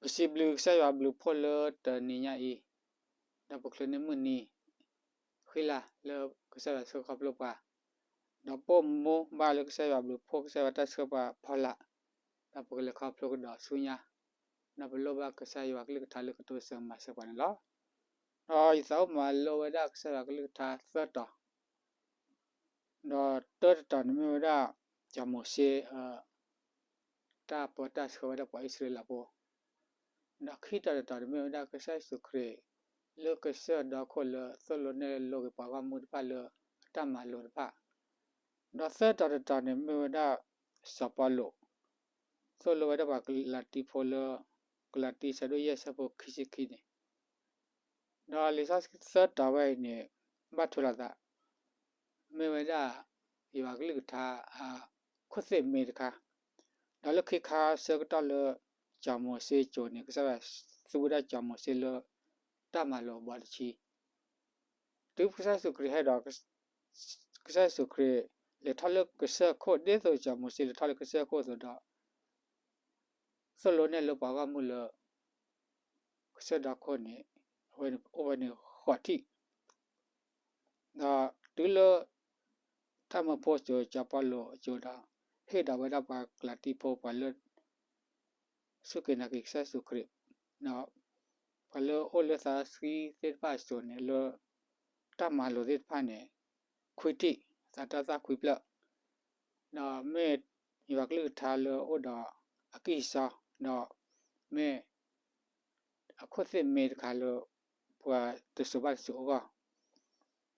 ပစံးဘျုးကစၢ်ယွၤဘျုးဖှိၣ်လၢတနံၤညါအံၤ, ဒီးပချုးန့ၢ်မုၢ်နံၤ ဃံလၤလၢကစၢ်ယွၤဆှၢခီဖျိပှၤ, ဒီးပအိၣ်မူဘၣ်လၢကစၢ်ယွၤဘျုးဖှိၣ် ကစၢ်ယွၤတၢ်ဆှၢပှၤဖီလာ်, ဒီးပကလဲၤခီဖျိကဒီးဆူညါ, ဒီးပလိၣ်ဘၣ်ကစၢ်ယွၤကလုၢ်ကထါလၢကတိၤဆၢမၤစၢၤပှၤန့ၣ်လီၤ. ဒီးယသးအိၣ်မၤလိဝဲဒၣ်ကစၢ်ယွၤကလုၢ်ကထါသၢတီၤ, ဒီးတၢတတီၤန့ၣ်မ့ၢ်ဝဲဒၣ် စီၤမိၤၡ့ တၢ်ပၢတၢ်ဆှၢဝဲဒၣ်ပှၤအံၣ်စရ့လးဖိ, ဒီးခံတီၤတတီၤန့ၣ်မ့ၢ်ဝဲဒၣ်ကစၢ်ယ့ၣ်ၡူးခရံာ် လၢကစၢၢ်ဒီခိၣ်လၢသိၣ်လိနဲၣ်လိက့ၤပှၤဂီၢ်မုၢ်တဖၣ်လၢအတၢ်မၤလိာ်တဖၣ်, ဒီးသၢတီၤတတီၤန့ၣ်မ့ၢ်ဝဲဒၣ် စီၤပီလူး သိၣ်လိဝဲဒၣ်ပှၤကလၤတံဖိလၢ ကလၤတံဆၢဒိၣ်ယဲၢ်ဆၢဖိခံဆံခံန့ၣ်, ဒီးလံာ်စီဆှံသၢတီၤဝဲအံၤန့ၣ် ဘၣ်ထွဲလိာ်သး မ့ၢ်ဝဲဒၣ် ယွၤကလုၢ်ကထါ အခိၣ်သ့ၣ်မ့ၢ်တခါ, ဒီးလၢခံခါဆၢကတီၢ်လၢ စီၤမိၤၡ့စိၤန့ၣ် ကစၢ်ယွၤသူဝဲဒၣ်စီၤမိၤၡ့လၢ တၢ်မၤလိာ်အဘီတဆံ, တုၤကစၢ်ယ့ၣ်ၡူးခရံာ်ဟဲဒီး ကစၢ်ယ့ၣ်ၡူးခရံာ် လဲၤထီၣ်လၢကစၢၢ်ခိၣ် ဒ်သိးစီၤမိၤၡ့လဲၤထီၣ်လၢကစၢၢ်ခိၣ်အသိးဒီး သိၣ်လိနဲၣ်လိပှၤဂီၢ်မုၢ်လၢ ကစၢၢ်ဒီခိၣ်န့ၣ် အဝဲန့ၣ်အိၣ်ဝဲန့ၣ်ဃိးထံၣ်, ဒီးတုၤလၢ တၢ်မၢဖိစိၤ စီၤပီလူးအစိၤဒီး ဟ့ၣ်ဒီးဝဲဒၣ်ပှၤကလၤတံဖိ ပှၤလၢ စူၢ်က့ၤနာ်က့ၤကစၢ်ယ့ၣ်ၡူးခရံာ်, ဒီးပှၤလၢအိၣ်လၢသးစီဆှံသ့ၣ်တဖၣ်အစိၤန့ၣ်လၢ တၢ်မၤလိာ်သ့ၣ်တဖၣ်န့ၣ် ခွံထံၣ်, သးတၢ်သၣ်ခွံဖျၢၣ်, ဒီးမ့ၢ်ယွၤကလုၢ်ကထါလၢအိၣ်ဒီးအကံၢ်အစီ, ဒီးမ့ၢ် အခိၣ်သ့ၣ်မ့ၢ်တခါလၢ ပှၤတစိၤဘၣ်တစိၤအဂီၢ်,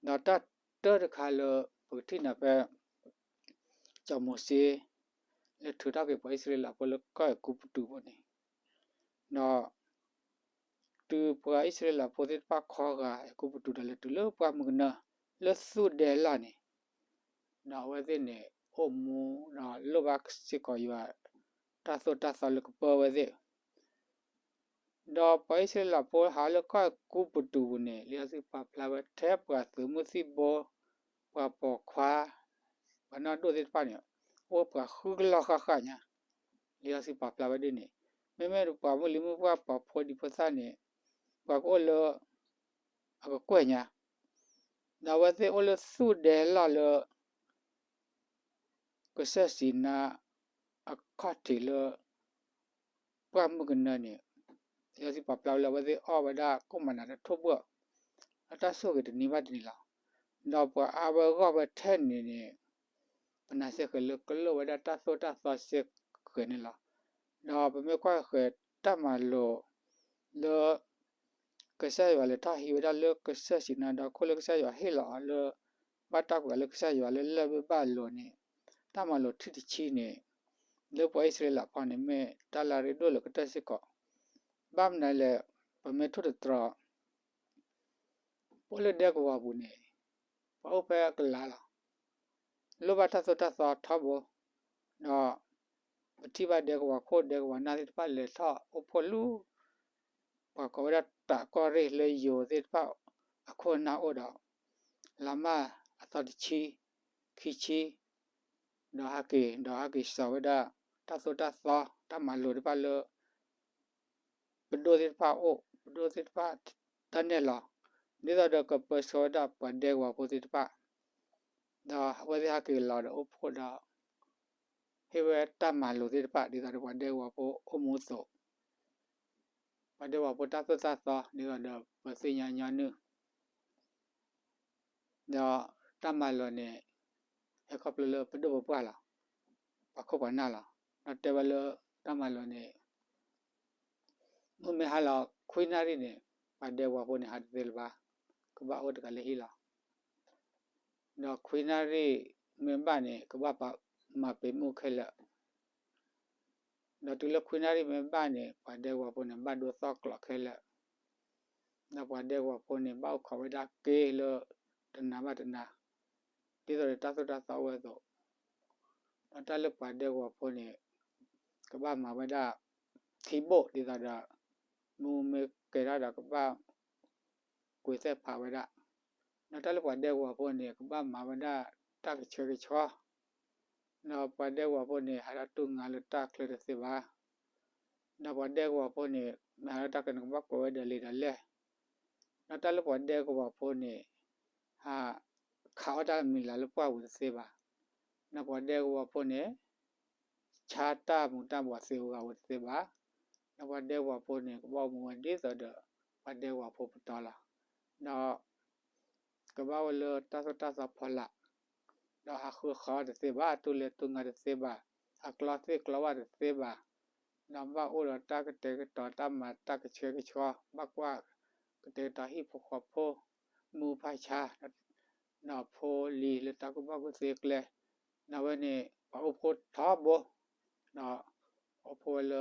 ဒီးတၢ်တၢတခါလၢ ပကထံၣ်န့ၣ်ဖဲ စီၤမိၤၡ့ လၢထုးထီၣ်က့ၤပှၤအံၣ်စရ့လးဖိလၢကီၢ်အဲၤကူပတူးပူၤန့ၣ်, ဒီး တုၤပှၤအံၣ်စရ့လးဖိသ့ၣ်တဖၣ်ခီဂာ်အဲၤကူပတူးဒီး လဲၤတုၤလၢပှၢ်မုၢ်ကနၢ လၢသူၣ်ဒဲလီၢ်န့ၣ်, ဒီးအဝဲသ့ၣ်န့ၣ် အိၣ်မူဒီးလိၣ်ဘၣ်စ့ၢ်ကီးယွၤ တၢ်သိၣ်တၢ်သီလၢကပၢဝဲသ့ၣ်, ဒီးပှၤအံၣ်စရ့လးဖိဟးလၢကီၢ်အဲၤကူပတူးပူၤန့ၣ် လံာ်စီဆှံပာ်ဖျါဝဲထဲပှၤသုးမုၢ်သံၣ်ဘိ, ပှၤပိာ်ခွါ, ပှၤနီၢ်ဒိၣ်သ့ၣ်တဖၣ်န့ၣ် အိၣ်ပှၤဃုကလီၢ်ဃၣ်ဃၣ်ညါ, လံာ်စီဆှံပာ်ဖျါဝဲဒ်န့ၣ်, မ့မ့ၢ်ပှၤမုၢ်လံၤမုၢ်ပှၢ် ပှၤဖိဒံဖိသၣ်န့ၣ် ပှၤကအိၣ်လၢ အကကွဲၢ်ညါ, ဒီးအဝဲသ့ၣ်အိၣ်လၢသူၣ်ဒဲလီၢ်လၢ ကစၢၢ်စံၤနါ အခီၣ်ထံးလၢ ပှၢ်မုၢ်ကနၢန့ၣ်, လံာ်စီဆှံပာ်ဖျါဝဲလၢအဝဲသ့ၣ်အီၣ်ဝဲဒၣ်ကိၣ်မၤနၤဒီးထိၣ်ဘှီၣ်, ဒီးတၢ်ဆိၣ်ဂ့ၤတနံၤဘၣ်တနံၤလီၤ. ဒီးပှၤအါဝဲဂီၢ်ဝဲထဲန့ၣ်န့ၣ် ပနာ်စ့ၢ်ကီးလၢကလိၣ်ဝဲဒၣ်တၢ်သိၣ်တၢ်သီစ့ၢ်ကီးန့ၣ်လီၤ. ဒီးပမ့ၢ်ကွၢ်ဃီၤတၢ်မၤလိာ်လၢ ကစၢ်ယွၤလဲၤထီၣ်ဟံးဝဲဒၣ်လၢကစၢၢ်စံၤနါဒီခိၣ်လၢကစၢ်ယွၤဟ့ၣ်လီၤအီၤလၢ ဘၣ်တၢ်ကွဲးလၢကစၢ်ယွၤလၢလၢၢ်ဘၣ်လိၤန့ၣ်, တၢ်မၤလိာ်ထံၣ်တဆံန့ၣ် လၢပှၤအံၣ်စရ့လးဖိန့ၣ်မ့ၢ်တၢ်လၢအရ့ဒိၣ်လၢကတၢၢ်စ့ၢ်ကီး, ဘၣ်မနုၤလဲၣ်, ပမ့ၢ်ထိၣ်သတြီၤ ပအိၣ်လၢဒဲကဝီၤပူၤန့ၣ် ပှၤအိၣ်ဖဲအကလၤလီၤ. လိၣ်ဘၣ်တၢ်သိၣ်တၢ်သီထီဘိ, ဒီး ပထံၣ်ဘၣ်ဒဲကဝီၤခိၣ် ဒဲကဝီၤနၢ်သ့ၣ်တဖၣ်လဲၤထီၣ်အိၣ်ဖှိၣ်လၢ ပှၤကိးဝဲဒၣ်တးကီၢ်ရ့ၣ်လၢယိၤသ့ၣ်တဖၣ်အခိၣ်အနၢ်အိၣ်ဒီး လါမၢ်အသီတဆံ, ခံဆံ, ဒီးဟဲက့ၤ ဒီးဟဲက့ၤစိာ်ဝဲဒၣ် တၢ်သိၣ်တၢ်သီ တၢ်မၤလိာ်တဖၣ်လၢ ပဒိၣ်သ့ၣ်တဖၣ်အိၣ်, ပဒိၣ်သ့ၣ်တဖၣ်တၢ်နဲၣ်လီၤ, ဒ်သိးဒီးကပၢဆှၢဝဲဒၣ်ပှၤဒဲကဝီၤဖိသ့ၣ်တဖၣ်, ဒီးအဝဲသ့ၣ်ဟဲက့ၤလီၤဒီးအိၣ်ဖှိၣ်ဒီး ဟ့ၣ်ဝဲတၢ်မၤလိာ်သ့ၣ်တဖၣ် ဒ်သိးဒီးပှၤဒဲကဝီၤဖိအိၣ်မူအသိး, ပှၤဒဲကဝီၤဖိတၢ်သိၣ်တၢ်သီ ဒ်သိးဒီးပသ့ၣ်ညါညီနုၢ် ဒီးတၢ်မၤလိာ်န့ၣ် ဟဲခီဖျိလၢပဒိၣ်ပပှၢ်လီၤ, ပှၤခိၣ်ပှၤနၢ်လီၤ. ဒီးတဲဝဲလၢတၢ်မၤလိာ်န့ၣ် မုၢ်မ့ၢ်ဟါလီၤခွံနၣ်ရံၣ်န့ၣ် ပှၤဒဲကဝီၤဖိန့ၣ် ဟးတသ့လၢၤဘၣ်, ကဘၣ်အိၣ်တဂၤလၢဟံၣ်လီၤ. ဒီးခွံနၣ်ရံၣ်မ့ၢ်ဘၣ်န့ၣ် ကဘၣ်မၤပ့ၤမုၣ်ခဲလၢာ် ဒီးတုၤလၢခွံနၣ်ရံၣ်မ့ၢ်ဘၣ်န့ၣ် ပှၤဒဲကဝီၤဖိန့ၣ် ဘၣ်ဒိသီၣ်ကျိးခဲလၢာ်, ဒီးပှၤဒဲကဝီၤဖိန့ၣ် ဘၣ်အိၣ်ခိးဝဲဒၣ်က့လၢတနၤဘၣ်တနၤ, ဒ်သိးဒီးတၢ်သိၣ်တၢ်သီအိၣ်ဝဲအသိး, ဒီးတၢ်လၢပှၤဒဲကဝီၤဖိန့ၣ် ကဘၣ်မၤဝဲဒၣ် ထံဘိၣ်ဒ်သိးဒီး မုၢ်မ့ၢ်ကဲၤထီၣ်ဒီးကဘၣ် ကွံာ်သဲၣ်ဖးဝဲဒၣ်, ဒီးတၢ်လၢပှၤဒဲကဝီၤဖိန့ၣ် ကဘၣ်မၤဝဲဒၣ်တၢ်ကဆှဲကဆှီ, ဒီးပှၤဒဲကဝီၤဖိန့ၣ် ဟးထီၣ်တူၢ်ငါလၢတၢ်ချၢတသ့ဘၣ်, ဒီးပှၤဒဲကဝီၤဖိန့ၣ် မ့ၢ်ဟးထီၣ်တၢ်ကျဲန့ၣ် ကဘၣ်ကွဲးဝဲဒီးလံာ်ဒီးလဲၢ်, ဒီးတၢ်လၢပှၤဒဲကဝီၤဖိန့ၣ် ဟးခးအီၣ်တၢ်မံၤလၢ်လၢပှၢ်ပူၤတသ့ဘၣ်, ဒီးပှၤဒဲကဝီၤဖိန့ၣ် ဆါတၢ်မူၤတၢ်ဘှီးသ့ဝဲဂၤဝဲတသ့ဘၣ်, ဒီးပှၤဒဲကဝီၤဖိန့ၣ် ကဘၣ်အိၣ်မူဝဲဒ်သိးဒီး ပှၤဒဲကဝီၤဖိပတီၢ်လီၤ. ဒီး ကဘၣ်အိၣ်လၢတၢ်သိၣ်တၢ်သီဖီလာ်, ဒီးဟးဃုဃီတသ့ဘၣ်, တူၢ်လဲၤတူၢ်ငါတသ့ဘၣ်, ဟးကျီသ့ၣ်ကျီဘၣ်တသ့ဘၣ်, ဒီးဘၣ်အိၣ်ဒီးတၢ်ကတဲာ်ကတီၤတၢ်မၤတၢ်ကဆှဲကဆှီ, ဘၣ်ကွၢ်ကတဲာ်ကတီၤဟံၣ်ဖိဃီဖိ, မူဖးဆါ, ဒီးဖိလံၤလၢတၢ်ကူၣ်ဘၣ်ကူၣ်သ့ကျဲ, ဒီးဝဲန့ၣ် ပှၤအိၣ်ဖှိၣ်ထီဘိ, ဒီးအိၣ်ဖှိၣ်ဝဲလၢ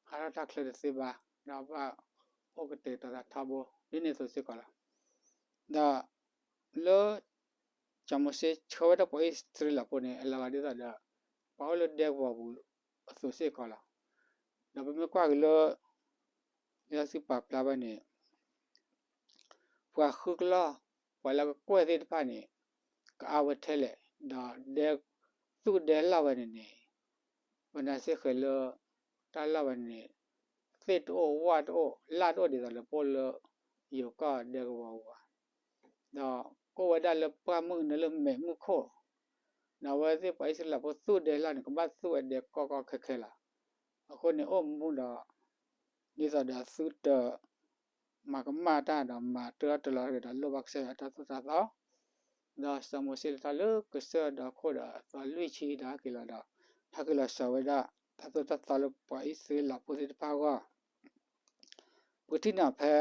ဟးထီၣ်တၢ်ချၢတသ့ဘၣ်, ဒီးဘၣ်အိၣ်ကတဲာ်ကတီၤသးထီဘိ ဒ်န့ၣ်အသိးစ့ၢ်ကီးလီၤ. ဒီးလၢ စီၤမိၤၡ့ဆှၢဝဲဒၣ်ပှၤအံၣ်စရ့လးဖိန့ၣ် အလီၤဂာ်ဒ်သိးဒီး ပှၤအိၣ်လၢဒဲကဝီၤပူၤအသိးစ့ၢ်ကီးလီၤ. ဒီးပမ့ၢ်ကွၢ်က့ၤလၢ လံာ်စီဆှံပာ်ဖျါဝဲန့ၣ် ပှၤဃုကလီၢ် ပှၤလၢကကွဲၢ်သ့ၣ်တဖၣ်န့ၣ် ကအါဝဲထဲလဲၣ်, ဒီးဒဲ သူၣ်ဒဲလီၢ်ဝဲန့ၣ်န့ၣ် ပနၢ်စ့ၢ်ဃဲးလၢ တၢ်လီၢ်ဝဲန့ၣ် သ့ၣ်တအိၣ် ဝၣ်တအိၣ် လၣ်တအိၣ်ဒ်သိးလၢပအိၣ်လၢ ယိၤကီၢ်ဒဲကဝီၤပူၤဘၣ်, ဒီးကအိၣ်ဝဲဒၣ်လၢပှၢ်မုၢ်နုာ်လၢမဲးမုၢ်ခိၣ်, ဒီးအဝဲသ့ၣ်ပှၤအံၣ်စရ့လးဖိသူၣ်ဒဲလီၢ်န့ၣ် ကဘၣ်သူၣ်ဝဲဒဲကီကီခဲခဲလီၤ. အဃိန့ၣ်အိၣ်မူဒီး ဒ်သိးဒီးသုတ မၤကမၣ်တၢ်ဒီးမၤတၢထီၣ်တလီၤတဂ့ၤဒီးလိၣ်ဘၣ်ကစၢ်ယွၤတၢ်သိၣ်တၢ်သီ, ဒီးစီၤမိၤၡ့လဲၤထီၣ်လၢကစၢၢ်ဒီးခိၣ်ဒီးအသီလွံၢ်ဆံဒီးဟဲက့ၤလီၤဒီး ဟဲက့ၤလီၤစၢၤဝဲဒၣ် တၢ်သိၣ်တၢ်သီလၢပှၤအံၣ်စရ့လးဖိသ့ၣ်တဖၣ်အဂီၢ် ပကထံၣ်န့ၣ်ဖဲ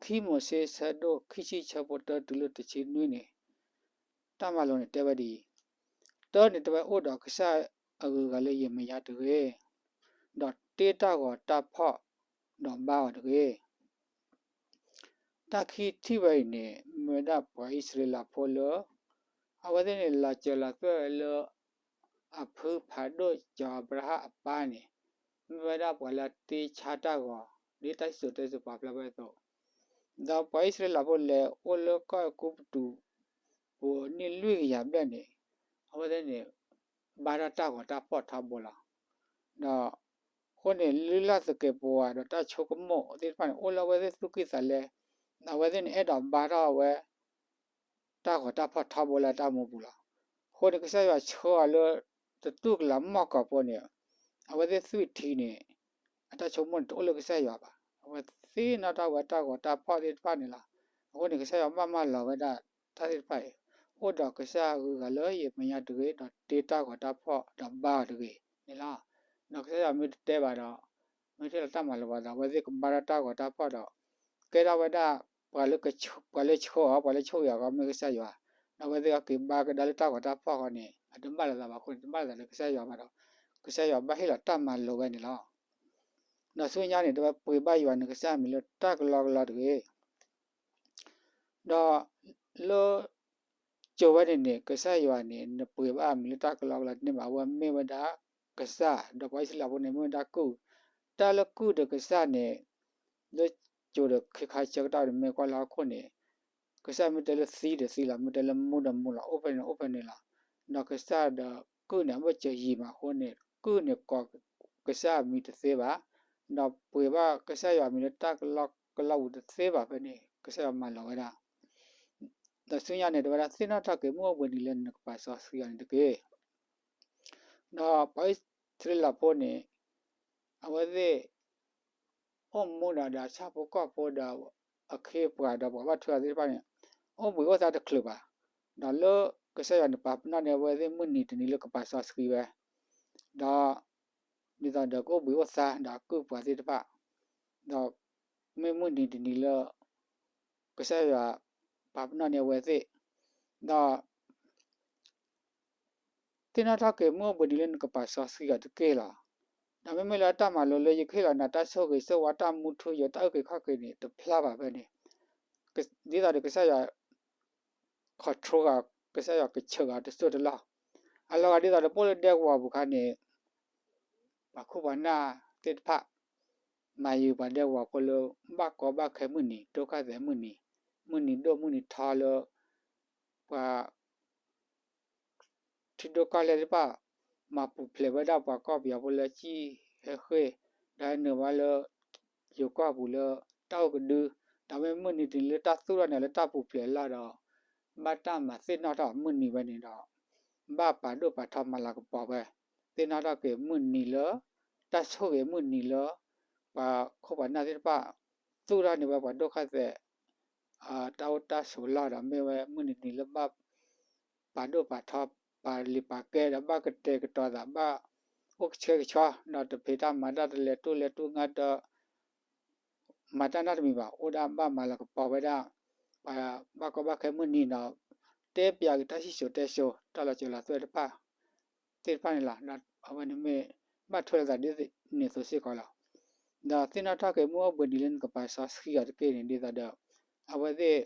ခံမိၤၡ့ဆၢဒိၣ်ခံဆံဆၢဖိတၢတုၤလၢတဆံနွံန့ၣ်, တၢ်မၤလိာ်န့ၣ်တဲဝဲဒ်အံၤ, တၢန့ၣ်တဲဝဲအိၣ်ဒီးကစၢ်အဂုၤအဂၤလၢယမဲာ်ညါတဂ့ၤ, ဒီးတ့တၢ်ဂီၤတၢ်ဖီၣ်ဒီးဘါအီၤတဂ့ၤ. တၢ်ခံထံၣ်ဝဲအံၤန့ၣ် မ့ၢ်ဝဲဒၣ်ပှၤအံၣ်စရ့လးဖိလၢ အဝဲသ့ၣ်န့ၣ် လီၤစၢၤလီၤသွဲၣ်ဝဲလၢ အဖုဖးဒိၣ်စီၤအၤဘြၤဟၣ်အပၢ်န့ၣ် မ့ၢ်ဝဲဒၣ်ပှၤလၢတ့ဆါတၢ်ဂီၤ ဒ်တၢ်စံၣ်စိၤတဲစိၤပာ်ဖျါဝဲအသိး, ဒီးပှၤအံၣ်စရ့လးဖိလဲၤအိၣ်လၢကီၢ်အဲၤကူပတူး ပူၤနံၣ်လွံၢ်ကယၤဘျဲၣ်န့ၣ် အဝဲသ့ၣ်န့ၣ် ဘါထီၣ်တၢ်ဂီၤတၢ်ဖီၣ်ထီဘိလီၤ. ဒီးအဃိန့ၣ် လုၢ်လၢ်သကဲးပဝးဒီးတၢ်ဆိကမိၣ်သ့ၣ်တဖၣ်န့ၣ် အိၣ်လၢအဝဲသ့ၣ်သူၣ်ကံၢ်သးလဲ, အဝဲသ့ၣ်န့ၣ်အဲၣ်ဒိးဘါထီၣ်ဝဲ တၢ်ဂီၤတၢ်ဖီၣ်ထီဘိလၢတၢ်မူပူၤလီၤ. အဃိန့ၣ် ကစၢ်ယွၤဆှၢအီၤလၢ တတူၢ်ကလာ်မီၢ်ကီးဖိန့ၣ် အဝဲသ့ၣ်သွံၣ်ထံန့ၣ် အတၢ်ဆိကမိၣ်န့ၣ်တအိၣ်လၢကစၢ်ယွၤဘၣ်. အဝဲသ့ၣ်နီၣ်ထီၣ်ဝဲတၢ်ဂီၤတၢ်ဖီၣ်သ့ၣ်တဖၣ်န့ၣ်လီၤ. အဃိန့ၣ် ကစၢ်ယွၤဘၣ်မၤလီၤဝဲဒၣ်တၢ်သ့ၣ်တဖၣ်အံၤ, အိၣ်ဒီးကစၢ်အဂုၤအဂၤလၢယမဲာ်ညါတဂ့ၤ, ဒီးတ့တၢ်ဂီၤတၢ်ဖီၣ်ဒီးဘါအီၤတဂ့ၤန့ၣ်လီၤ. ဒီးကစၢ်ယွၤမ့ၢ်တတဲဘၣ်ဒီး မ့ၢ်ထဲလီၤတၢ်မၤလိာ်ဘၣ်ဒီး အဝဲသ့ၣ်ကဘါထီၣ်တၢ်ဂီၤတၢ်ဖီၣ်ဒီး ကဲထီၣ်ဝဲဒၣ် ပှၤလၢဆှၢအီၤ ပှၤလၢဆိၣ်ဂ့ၤအီၤဂီၢ်မ့ၢ်ကစၢ်ယွၤ, ဒီးအဝဲသ့ၣ်ကက့ၤဘါကဒါလၢတၢ်ဂီၤတၢ်ဖီၣ်အဂီၢ်န့ၣ် အတဘၣ်လိာ်သးဘၣ်အဃိန့ၣ် တဘၣ်လိာ်သးလၢကစၢ်ယွၤဘၣ်ဒီး ကစၢ်ယွၤဘၣ်ဟ့ၣ်လီၤတၢ်မၤလိာ်ဝဲန့ၣ်လီၤ. ဒီးဆူညါန့ၣ် တဲဝဲပှ့ၤဘၣ်ယွၤနကစၢ်အမံၤလၢတၢ်ကလီကလီတဂ့ၤ. ဒီးလၢ စိၤဝဲန့ၣ်န့ၣ် ကစၢ်ယွၤန့ၣ် နပှ့ၤဘၣ်အမံၤလၢတၢ်ကလီကလီတန့ၢ်ဘၣ်, အဝဲမ့ၢ်ဝဲဒၣ်ကစၢ်, ဒီးပှၤအံၣ်စရ့လးဖိန့ၣ် မ့ၢ်ဝဲဒၣ်ကုၢ်, တၢ်လၢကုၢ်ဒီးကစၢ်န့ၣ် လၢစိၤဒီးခ့ခါဆၢကတီၢ်န့ၣ် မ့ၢ်ကွၢ်လၢဟီၣ်ခိၣ်န့ၣ် ကစၢ်မ့ၢ်တဲလၢသံဒီးသံလီၤ, မ့ၢ်တဲလၢမူဒီးမူလီၤ, အိၣ်ဖဲန့ၣ်အိၣ်ဖဲန့ၣ်လီၤ. ဒီးကစၢ်ဒီးကုၢ်န့ၣ် အဘၢၣ်စၢၤယံၤမးအဃိန့ၣ် ကုၢ်န့ၣ်ကိးကစၢ်အမံၤတသ့ဘၣ်, ဒီးပှ့ၤဘၣ်ကစၢ်ယွၤအမံၤလၢတၢ်ကလီကလီပူၤတသ့ဘၣ်ဖဲန့ၣ် ကစၢ်ယွၤမၤလီၤဝဲဒၣ် ဒီးဆူညါန့ၣ် တဲဝဲဒၣ် သ့ၣ်နီၣ်ထီၣ်က့ၤမုၢ်အိၣ်ဘှံးနံၤလၢနကပာ်စီဆှံအီၤန့ၣ်တက့ၢ်. ဒီးပှၤအံၣ်စရ့လးဖိန့ၣ် အဝဲသ့ၣ် အိၣ်မူဒီးဒီးဆၣ်ဖိကီၢ်ဖိဒီးအခ့အပှၤဒီးပှၤဘၣ်ထွဲအီၤသ့ၣ်တဖၣ်န့ၣ် အိၣ်ဘှံးအိၣ်သါတချုးဘၣ်. ဒီးလၢကစၢ်ယွၤန့ၣ်ပာ်ပနီၣ်န့ၢ်အဝဲသ့ၣ်မုၢ်နံၤတနံၤလၢကပာ်စီဆှံဝဲ, ဒီး ဒ်သိးဒီးကအိၣ်ဘှံးအိၣ်သါဒီးကုၢ်ပှၤသ့ၣ်တဖၣ်, ဒီးမ့ၢ်မုၢ်နံၤတနံၤလၢ ကစၢ်ယွၤပာ်ပနီၣ်န့ၢ်အဝဲသ့ၣ်, ဒီး သ့ၣ်နီၣ်ထီၣ်က့ၤမုၢ်အိၣ်ဘှံးနံၤလၢနကပာ်စီဆှံအီၤတက့ၢ်လီၤ. ဒီးမ့မ့ၢ်လၢတၢ်မၤလိလၢယကဟ့ၣ်လီၤနၤတၢ်ဆိၣ်ဂ့ၤဆိၣ်ဝါတၢ်မူထူယိာ်တၢ်အုၣ်က့ၤခီၣ်က့ၤန့ၣ် တဖျါဘၣ်ဖဲန့ၣ်, ဒ်သိးဒီးကစၢ်ယွၤ control ဂၤ ကစၢ်ယွၤကဆှၢဂၤတစိၢ်တလီၢ်, အလီၤဂာ်ဒ်သိးဒီးပအိၣ်လၢဒဲကဝီၤပူၤခါန့ၣ် ပှၤခိၣ်ပှၤနၢ်သ့ၣ်တဖၣ် မၤယုၤပှၤဒဲကဝီၤဖိလၢ ဘၣ်ကီဘၣ်ခဲမုၢ်နံၤ ဒိၣ်ခါသဲးမုၢ်နံၤ, မုၢ်နံၤဒိၣ်မုၢ်နံၤထီလၢ ပှၤ ထံဒိၣ်ကီၢ်လဲၢ်သ့ၣ်တဖၣ် မၤပူၤဖျဲးဝဲဒၣ်ပှၤကီၢ်ပယီၤဖိလၢကံၣ်ဟဲဃ့ၢ် ဒီးဟဲနုာ်ဝဲလၢ ယိၤကီၢ်ပူၤလၢ တၢ်အိၣ်ကဒု, ဒီးမ့ၢ်မုၢ်နံၤတနံၤလၢတၢ်သူၣ်ထီၣ်န့ၣ်လၢတၢ်ပူၤဖျဲးလီၢ်ဒီး ဘၣ်တၢ်မၤသ့ၣ်နီၣ်ထီၣ်မုၢ်နံၤဝဲန့ၣ်ဒီး ဘၣ်ပာ်ဒိၣ်ပာ်ထီမၤလၤကပီၤဝဲ, သ့ၣ်နီၣ်ထီၣ်က့ၤမုၢ်နံၤလၢ တၢ်ဆိၣ်ဂ့ၤမုၢ်နံၤလၢ ပှၤခိၣ်ပှၤနၢ်သ့ၣ်တဖၣ် သူၣ်ထီၣ်န့ၢ်ဝဲပှၤဒိၣ်ခါသဲး တၢ်အိၣ်တၢ်ဆိးလီၢ်ဒီး မ့ၢ်ဝဲမုၢ်နံၤတနံၤလၢဘၣ်ပာ်ဒိၣ်ပာ်ထီ ပာ်လံာ်ပာ်ကဲဒီး ဘၣ်ကတဲာ်ကတီၤသး ဘၣ်အိၣ်ကဆှဲကဆှီ ဒီးတဖံးတၢ်မၤတၢ်တလဲၤတူၢ်လဲၤတူၢ်ငါဒီး မၤတၢ်နီတမံၤဘၣ် အိၣ်ဒၣ်ဘၣ်မၤလၤကပီၤဝဲဒၣ် ပှၤဘၣ်ကီဘၣ်ခဲမုၢ်နံၤဒီး တဲပၠးက့ၤတၢ်စံၣ်စိၤတဲစိၤ တၢ်လီၤစၢၤလီၤသွဲၣ်တဖၣ် သ့ၣ်တဖၣ်န့ၣ်လီၤ. ဒီးအဝဲန့ၣ်မ့ၢ်ဘၣ်ထွဲလိာ်သးဒ်န့ၣ်အသိးစ့ၢ်ကီးလီၤ. ဒီးသ့ၣ်နီၣ်ထီၣ်က့ၤမုၢ်အိၣ်ဘှံးနံၤလၢနကပာ်စီဆှံအီၤတက့ၢ်န့ၣ် ဒ်သိးဒီး အဝဲသ့ၣ်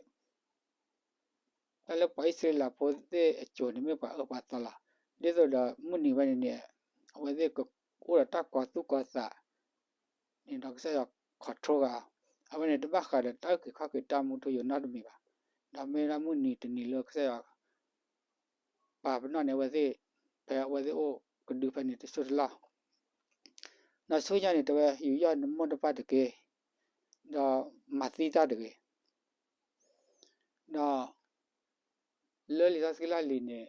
တၢ်လၢပှၤအံၣ်စရ့လးဖိသ့ၣ်အစိၤန့ၣ် မ့ၢ်ပှၤအၢပှၤသီလီၤ. ဒ်သိးဒီးမုၢ်နံၤဝဲန့ၣ်န့ၣ် အဝဲသ့ၣ်ကအိၣ်ဒီးတၢ်ကီၤသူၣ်ကီၤသးန့ၣ်ဒီး ကစၢ်ယွၤ control ဂၤအီၤ, အဝဲန့ၣ်တဘၣ်ဃးဒီးတၢ်အုၣ်က့ၤခီၣ်က့ၤတၢ်မူထူယိာ်နီတမံၤဘၣ်. ဒီးမ့ၢ်ဒၣ်မုၢ်နံၤတနံၤလၢကစၢ်ယွၤ ပာ်ပနီၣ်န့ၢ်အဝဲသ့ၣ် ဖဲအဝဲသ့ၣ်အိၣ်ကဒုဖဲန့ၣ်တစိၢ်တလီၢ် ဒီးဆူညါန့ၣ် တဲဝဲ ယူးယီၣ်နမိၢ်တဖၣ်တက့ၢ်, ဒီးမၤသံတၢ်တဂ့ၤ. ဒီးလၢလံာ်စီဆှံလီၢ်လံၤန့ၣ်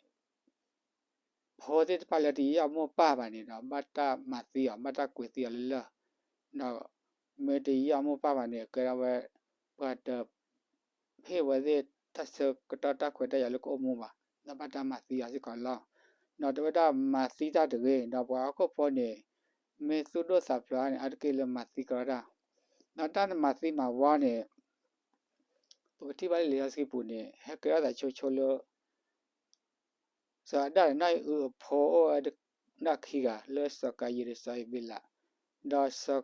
ဖိသ့ၣ်တဖၣ်လၢတယူးယီၣ်မိၢ်ပၢ်ဘၣ်န့ၣ်ဒီး ဘၣ်တၢ်မၤသံအီၤ ဘၣ်တၢ်ကွဲးသံအီၤလၢလၢၢ်, ဒီးမ့ၢ်တယူးယီၣ်မိၢ်ပၢ်ဘၣ်န့ၣ် ကဲထီၣ်ဝဲ ပှၤတ ဟ့ၣ်ဝဲသ့ၣ်တၢ်ဆၢကတီၢ်တၢ်ခွဲးတၢ်ယာ်လၢကအိၣ်မူဘၣ်, ဒီးဘၣ်တၢ်မၤသံအီၤစ့ၢ်ကီးလီၤ. ဒီးတဲဝဲဒၣ်မၤသံတၢ်တဂ့ၤ, ဒီးပှၤဟီၣ်ခိၣ်ဖိန့ၣ် မ့ၢ်သူၣ်ဒိၣ်သးဖျိးန့ၣ် အါတက့ၢ်လၢမၤသံကရီတၢ်, ဒီးတၢ်နမၤသံမၤဝီန့ၣ် ပကထံၣ်ဘၣ်လၢလံာ်စီဆှံပူၤန့ၣ် ဟဲကဲထီၣ်သးဆိဆိလၢ စီၤအၤဒၣ်ဒီးနီၢ်အံၣ်အုအဖိအိၣ်ဝဲဒၣ်ခံဂၤ လၢစီၤကၤယံၣ်ဒီးစီၤအ့ဘ့းလး, ဒီးစီၤ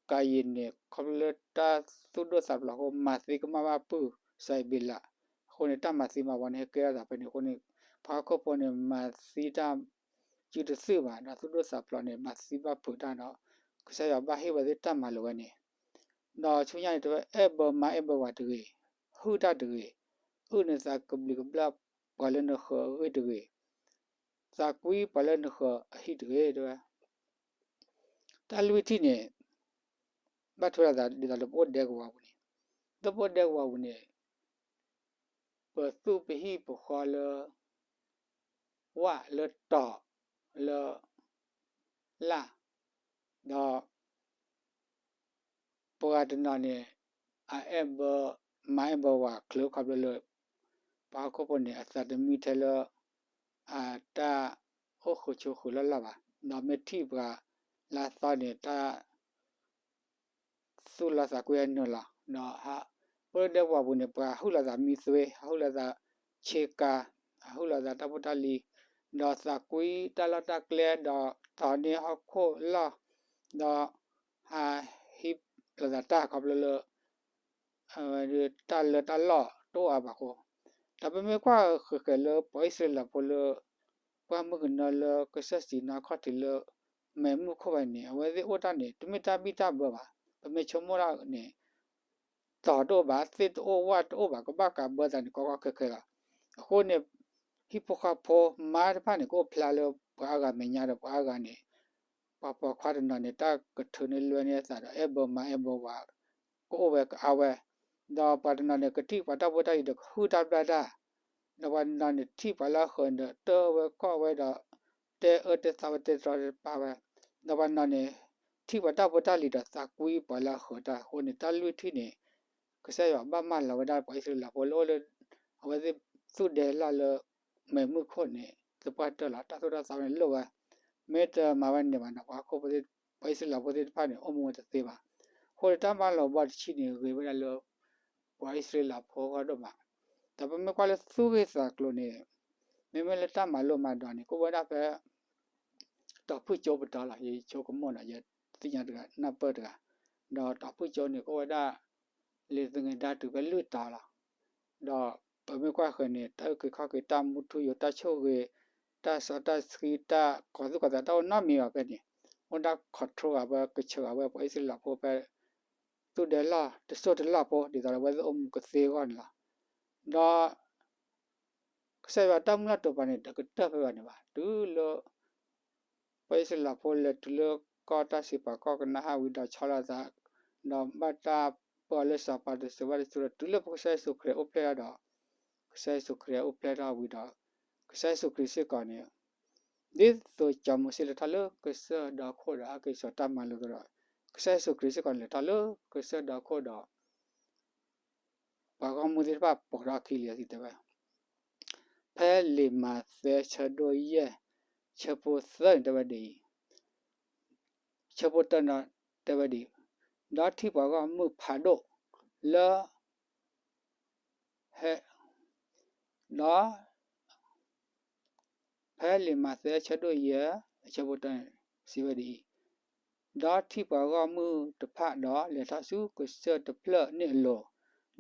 ကၤယံၣ်န့ၣ် ခီဖျိလၢတၢ်သူၣ်ဒိၣ်သးဖျိးအဃိ မၤသံကမၣ်ဘၣ်ပုၢ်စီၤအ့ဘ့းလး, အဃိန့ၣ် တၢ်မၤသံမၤဝီန့ၣ် ဟဲကဲထီၣ်သးဖဲန့ၣ်အဃိန့ၣ် ပှၤဟီၣ်ခိၣ်ဖိန့ၣ် မၤသံတၢ်စုတသုၣ်ဘၣ်, ဒီးသူၣ်ဒိၣ်သးဖျိးန့ၣ် မၤသံဘၣ်ဖုးတၢ်ဒီး ကစၢ်ယွၤဘၣ်ဟ့ၣ်ဝဲသ့ၣ်တၢ်မၤလိာ်ဝဲန့ၣ် ဒီးဆူညါန့ၣ် တဲဝဲအဲၣ်ဘၢမါအဲၣ်ဘၢဝၤတဂ့ၤ, ဟုၣ်တၢ်တဂ့ၤ, အုၣ်နသးကဘျံးကဘျၣ်ပှၤလၢနဃၢၤအဂ့ၢ်တဂ့ၤ, သးကွံပှၤလၢနဃၢၤအဟံၣ်တဂ့ၤ တဲဝဲ. တၢ်လွံၢ်ထံၣ်န့ၣ် ဘၣ်ထွဲလိာ်သးဒ်သိးလၢပအိၣ်ဒဲကဝီၤပူၤန့ၣ်, လၢပအိၣ်ဒဲကဝီၤပူၤန့ၣ် ပသူၣ်ပဟံၣ်ပဃီလၢ ဝၣ်လၢတီၤလၢ လၢ်, ဒီး ပှၤတနီၤန့ၣ် အအဲၣ်ဘၢ မါအဲၣ်ဘၢဝၤချုးခီဖျိလၢ ပှၤဟီၣ်ခိၣ်ဖိန့ၣ် အသးတမံထဲလၢ အတၢ်အိၣ်ဃုာ်ဆိးဃုာ်လၢ်လၢ်ဘၣ်, ဒီးမ့ၢ်ထံၣ်ပှၤလၢအသီန့ၣ် တၢ် သူၣ်လီၤသးကွံအနၢၤလီၤ. ဒီး ပအိၣ်လၢဒဲကဝီၤပူၤန့ၣ် ပှၤဟုၣ်လီၤသးမံသွ့, ဟးဟုၣ်လီၤသးဆ့ကၤ, ဟးဟုၣ်လီၤသးတၢ်ဖိတၢ်လံၤ, ဒီးသးကွံတၢ်လီၢ်တၢ်ကျဲ, ဒီးတီၤန့ၢ်ဟီၣ်ခိၣ်လီၢ်, ဒီး ဟးဟံးလီၤသးတၢ်ခီဖျိလၢ တၢ်လၢတၢ်လီၢ်တအိၣ်အါဘၣ်အဃိ, ဒီးပမ့ၢ်ကွၢ်ဃဲးဃဲးလၢပှၤအံၣ်စရ့လးဖိလၢ ကွၢ်မုၢ်ကနီၤလၢကစၢ်စံးနီၤခီၣ်ထံးလၢ မဲးမုၢ်ခိၣ်ဝဲန့ၣ် အဝဲသ့ၣ်အိၣ်တၢ်န့ၣ် တမ့ၢ်တၢ်ဘံၣ်တၢ်ဘၢဘၣ်. ပမ့ၢ်ဆိကမိၣ်တၢ်န့ၣ် တီၤတအိၣ်ဘၣ်, သ့ၣ်တအိၣ်, ဝၣ်တအိၣ်ဘၣ်, ကဘၣ်ကးဘၢသးန့ၣ် ကီကီခဲခဲလီၤ. အဃိန့ၣ် ဟံၣ်ဖိဃီဖိ မါတဖၣ်န့ၣ် ကအိၣ်ဖျါလၢပှၤအါဂၤမဲာ်ညါဒီးပှၤအါဂၤန့ၣ် ပှၤပိာ်ခွါတနီၤန့ၣ် တၢ်ကထုးန့ၢ်လွဲန့ၢ်အသးဒီး အဲၣ်ဘၢမါအဲၣ်ဘၢဝၤ ကအိၣ်ဝဲကအါဝဲ, ဒီးပှၤတနီၤန့ၣ် ကထံၣ်ပှၤတၢ်ဖိတၢ်လံၤဒီးကဟုၣ်တၢ်ဘျၣ်တၢ်, ဒီးပှၤတနီၤန့ၣ် ထံၣ်ပှၤလၢအဃၢၤဒီး တၢၢ်ဝဲကီၢ်ဝဲဒီး တဲအၢတဲသီဝဲတဲတြီတဲပာ်ဝဲ, ဒီးပှၤတနီၤန့ၣ် ထံၣ်ပှၤတၢ်ဖိတၢ်လံၤဒီးသးကွံပှၤလၢအဃၢၤတၢ်အဃိန့ၣ် တၢ်လွံၢ်ထံၣ်န့ၣ် ကစၢ်ယွၤဘၣ်မၢလီၤဝဲဒၣ်ပှၤအံၣ်စရ့လးဖိလၢအိၣ်လၢ အဝဲသ့ၣ်သူၣ်ဒဲလီၢ်လၢ မဲးမုၢ်ခိၣ်န့ၣ် သပှၢ်တၢၢ်လီၤ. တၢ်သိၣ်တၢ်သီန့ၣ်လိၣ်ဝဲ, မ့ၢ်တမၤဝဲန့ၣ်ဘၣ်ဒီး ပှၤဟီၣ်ခိၣ်ဖိသ့ၣ် ပှၤအံၣ်စရ့လးဖိသ့ၣ်တဖၣ်န့ၣ် အိၣ်မူဝဲတသ့ဘၣ်. အဃိန့ၣ် တၢ်မၢလီၤဘီတဆံန့ၣ် ဂ့ၤဝဲဒၣ်လၢ ပှၤအံၣ်စရ့လးဖိအဂီၢ်ဒိၣ်မး, ဒီးပမ့ၢ်ကွၢ်လၢသူၣ်ဂ့ၢ်သးကျိၤန့ၣ် မ့မ့ၢ်လၢတၢ်မၤလိမၤဒိးန့ၣ် ကအိၣ်ဝဲဒၣ်ဖဲ တီၤဖုၣ်ကၠိပတီၢ်လီၤ. ယဆိကမိၣ်ဒီး ယသ့ၣ်ညါတဂၤ နၢ်ပၢၢ်တဂၤ, ဒီးတီၤဖုၣ်ကၠိန့ၣ် ကအိၣ်ဝဲဒၣ် လံာ်သဂၢၢ်ဒၣ်တုၤဖဲလွံၢ်တီၤလီၤ. ဒီးပမ့ၢ်ကွၢ်ဃဲၤန့ၣ် တၢ်အုၣ်က့ၤခီၣ်က့ၤ တၢ်မူထူယိာ် တၢ်ဆိၣ်ဂ့ၤ တၢ်စီတၢ်ဆှံ တၢ်ကီၤသူၣ်ကီၤသး တၢ်အိၣ်နီတမံၤဘၣ်ဖဲန့ၣ် အိၣ်ဒၣ် control ဂၤဝဲ ကဆှၢဂၤဝဲ ပှၤအံၣ်စရ့လးဖိဖဲ သူၣ်ဒဲလီၢ်တစိၢ်တလီၢ်ဖိ ဒ်သိးဒီးအဝဲသ့ၣ်အိၣ်မူကသ့အဂီၢ်န့ၣ်လီၤ. ဒီး ကစၢ်ယွၤတၢ်မုၢ်လၢ်တိာ်ပာ်န့ၣ် တကတၢၢ်ဖဲဘၣ်န့ၣ်ဘၣ်. တုၤလၢ ပှၤအံၣ်စရ့လးဖိလဲၤတုၤလၢ ပှၤကီၢ်တၢ်စံးပှၤကီၢ်ကနၣ်ဟးဝံၤဒီးဆီလီၤသး, ဒီးဘၣ်တၢ်ပၢအီၤလၢစီၤပၤတစိၤဘၣ်တစိၤဒီး တုၤလၢပကစၢ်ယ့ၣ်ၡူးခရံာ်အိၣ်ဖျဲၣ်ထီၣ်ဒီး, ကစၢ်ယ့ၣ်ၡူးခရံာ်အိၣ်ဖျဲၣ်ထီၣ်ဝံၤဒီး, ကစၢ်ယ့ၣ်ၡူးခရံာ်စ့ၢ်ကီးန့ၣ် ဒ်သိးစီၤမိၤၡ့လဲၤထီၣ်လၢကစၢၢ်ဒီခိၣ်ဒီးဟဲက့ၤစိာ်တၢ်မၤလိာ်အသိးဒီး, ကစၢ်ယ့ၣ်ၡူးခရံာ်စ့ၢ်ကီးန့ၣ်လဲၤထီၣ်လၢကစၢၢ်ဒီခိၣ်ဒီး ပှၤဂီၢ်မုၢ်သ့ၣ်တဖၣ်ပိာ်ထီၣ်အခံလံ အစံးတဲဝဲ, ဖဲလံာ်မးသဲဆၢဒိၣ်ယဲၢ် ဆၢဖိသၢန့ၣ်တဲဝဲဒ်အံၤ, ဆၢဖိတၢန့ၣ်တဲဝဲဒ်အံၤ, ဒီးထံၣ်ပှၤဂီၢ်မုၢ်ဖးဒိၣ်လၢ ဟဲ, ဒီး ဖဲလံာ်မးသဲဆၢဒိၣ်ယဲၢ် အဆၢဖိတၢန့ၣ် စံးဝဲဒ်အံၤ, ဒီးထံၣ်ပှၤဂီၢ်မုၢ်တဖၣ်ဒီးလဲၤထီၣ်ဆူကစၢၢ်တဖျၢၣ်န့ၣ်အလိၤ,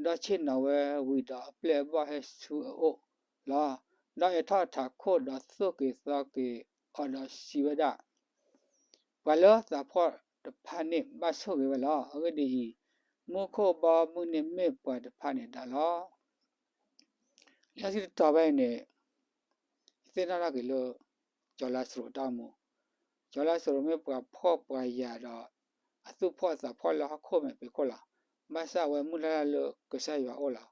ဒီးဆ့ၣ်နီၤဝဲဝံၤဒီးအပျဲၢ်အဘီၣ်ဟဲဆူအအိၣ်လီၤ. ဒီးအဲးထီၣ်အထးခိၣ်ဒီးသိၣ်က့ၤသီက့ၤအီၤဒီးစံးဝဲဒၣ်, ပှၤလၢသးဖှီၣ်တဖၣ်န့ၣ်ဘၣ်ဆိၣ်ဂ့ၤဝဲလီၤ. အဂ့ၢ်ဒ်အံၤ, မူခိၣ်ဘီမုၢ်န့ၣ်မ့ၢ်ပှၤတဖၣ်န့ၣ်ဒၣ်လီၤ. လံာ်စီဆှံတတီၤဝဲအံၤန့ၣ်, ယသ့ၣ်နီၣ်ထီၣ်က့ၤလၢ စီၤလါစရူးအတၢ်အိၣ်မူ, စီၤလါစရူးမ့ၢ်ပှၤဖှီၣ်ပှၤယာ်ဒီး အသူၣ်ဖှီၣ်အသးဖှီၣ်လၢဟီၣ်ခိၣ်မဲာ်ဖံးခိၣ်လီၤ. ဘၣ်ဆၣ်အဝဲမုၢ်လၢ်လၢ်လၢကစၢ်ယွၤအအိၣ်လီၤ.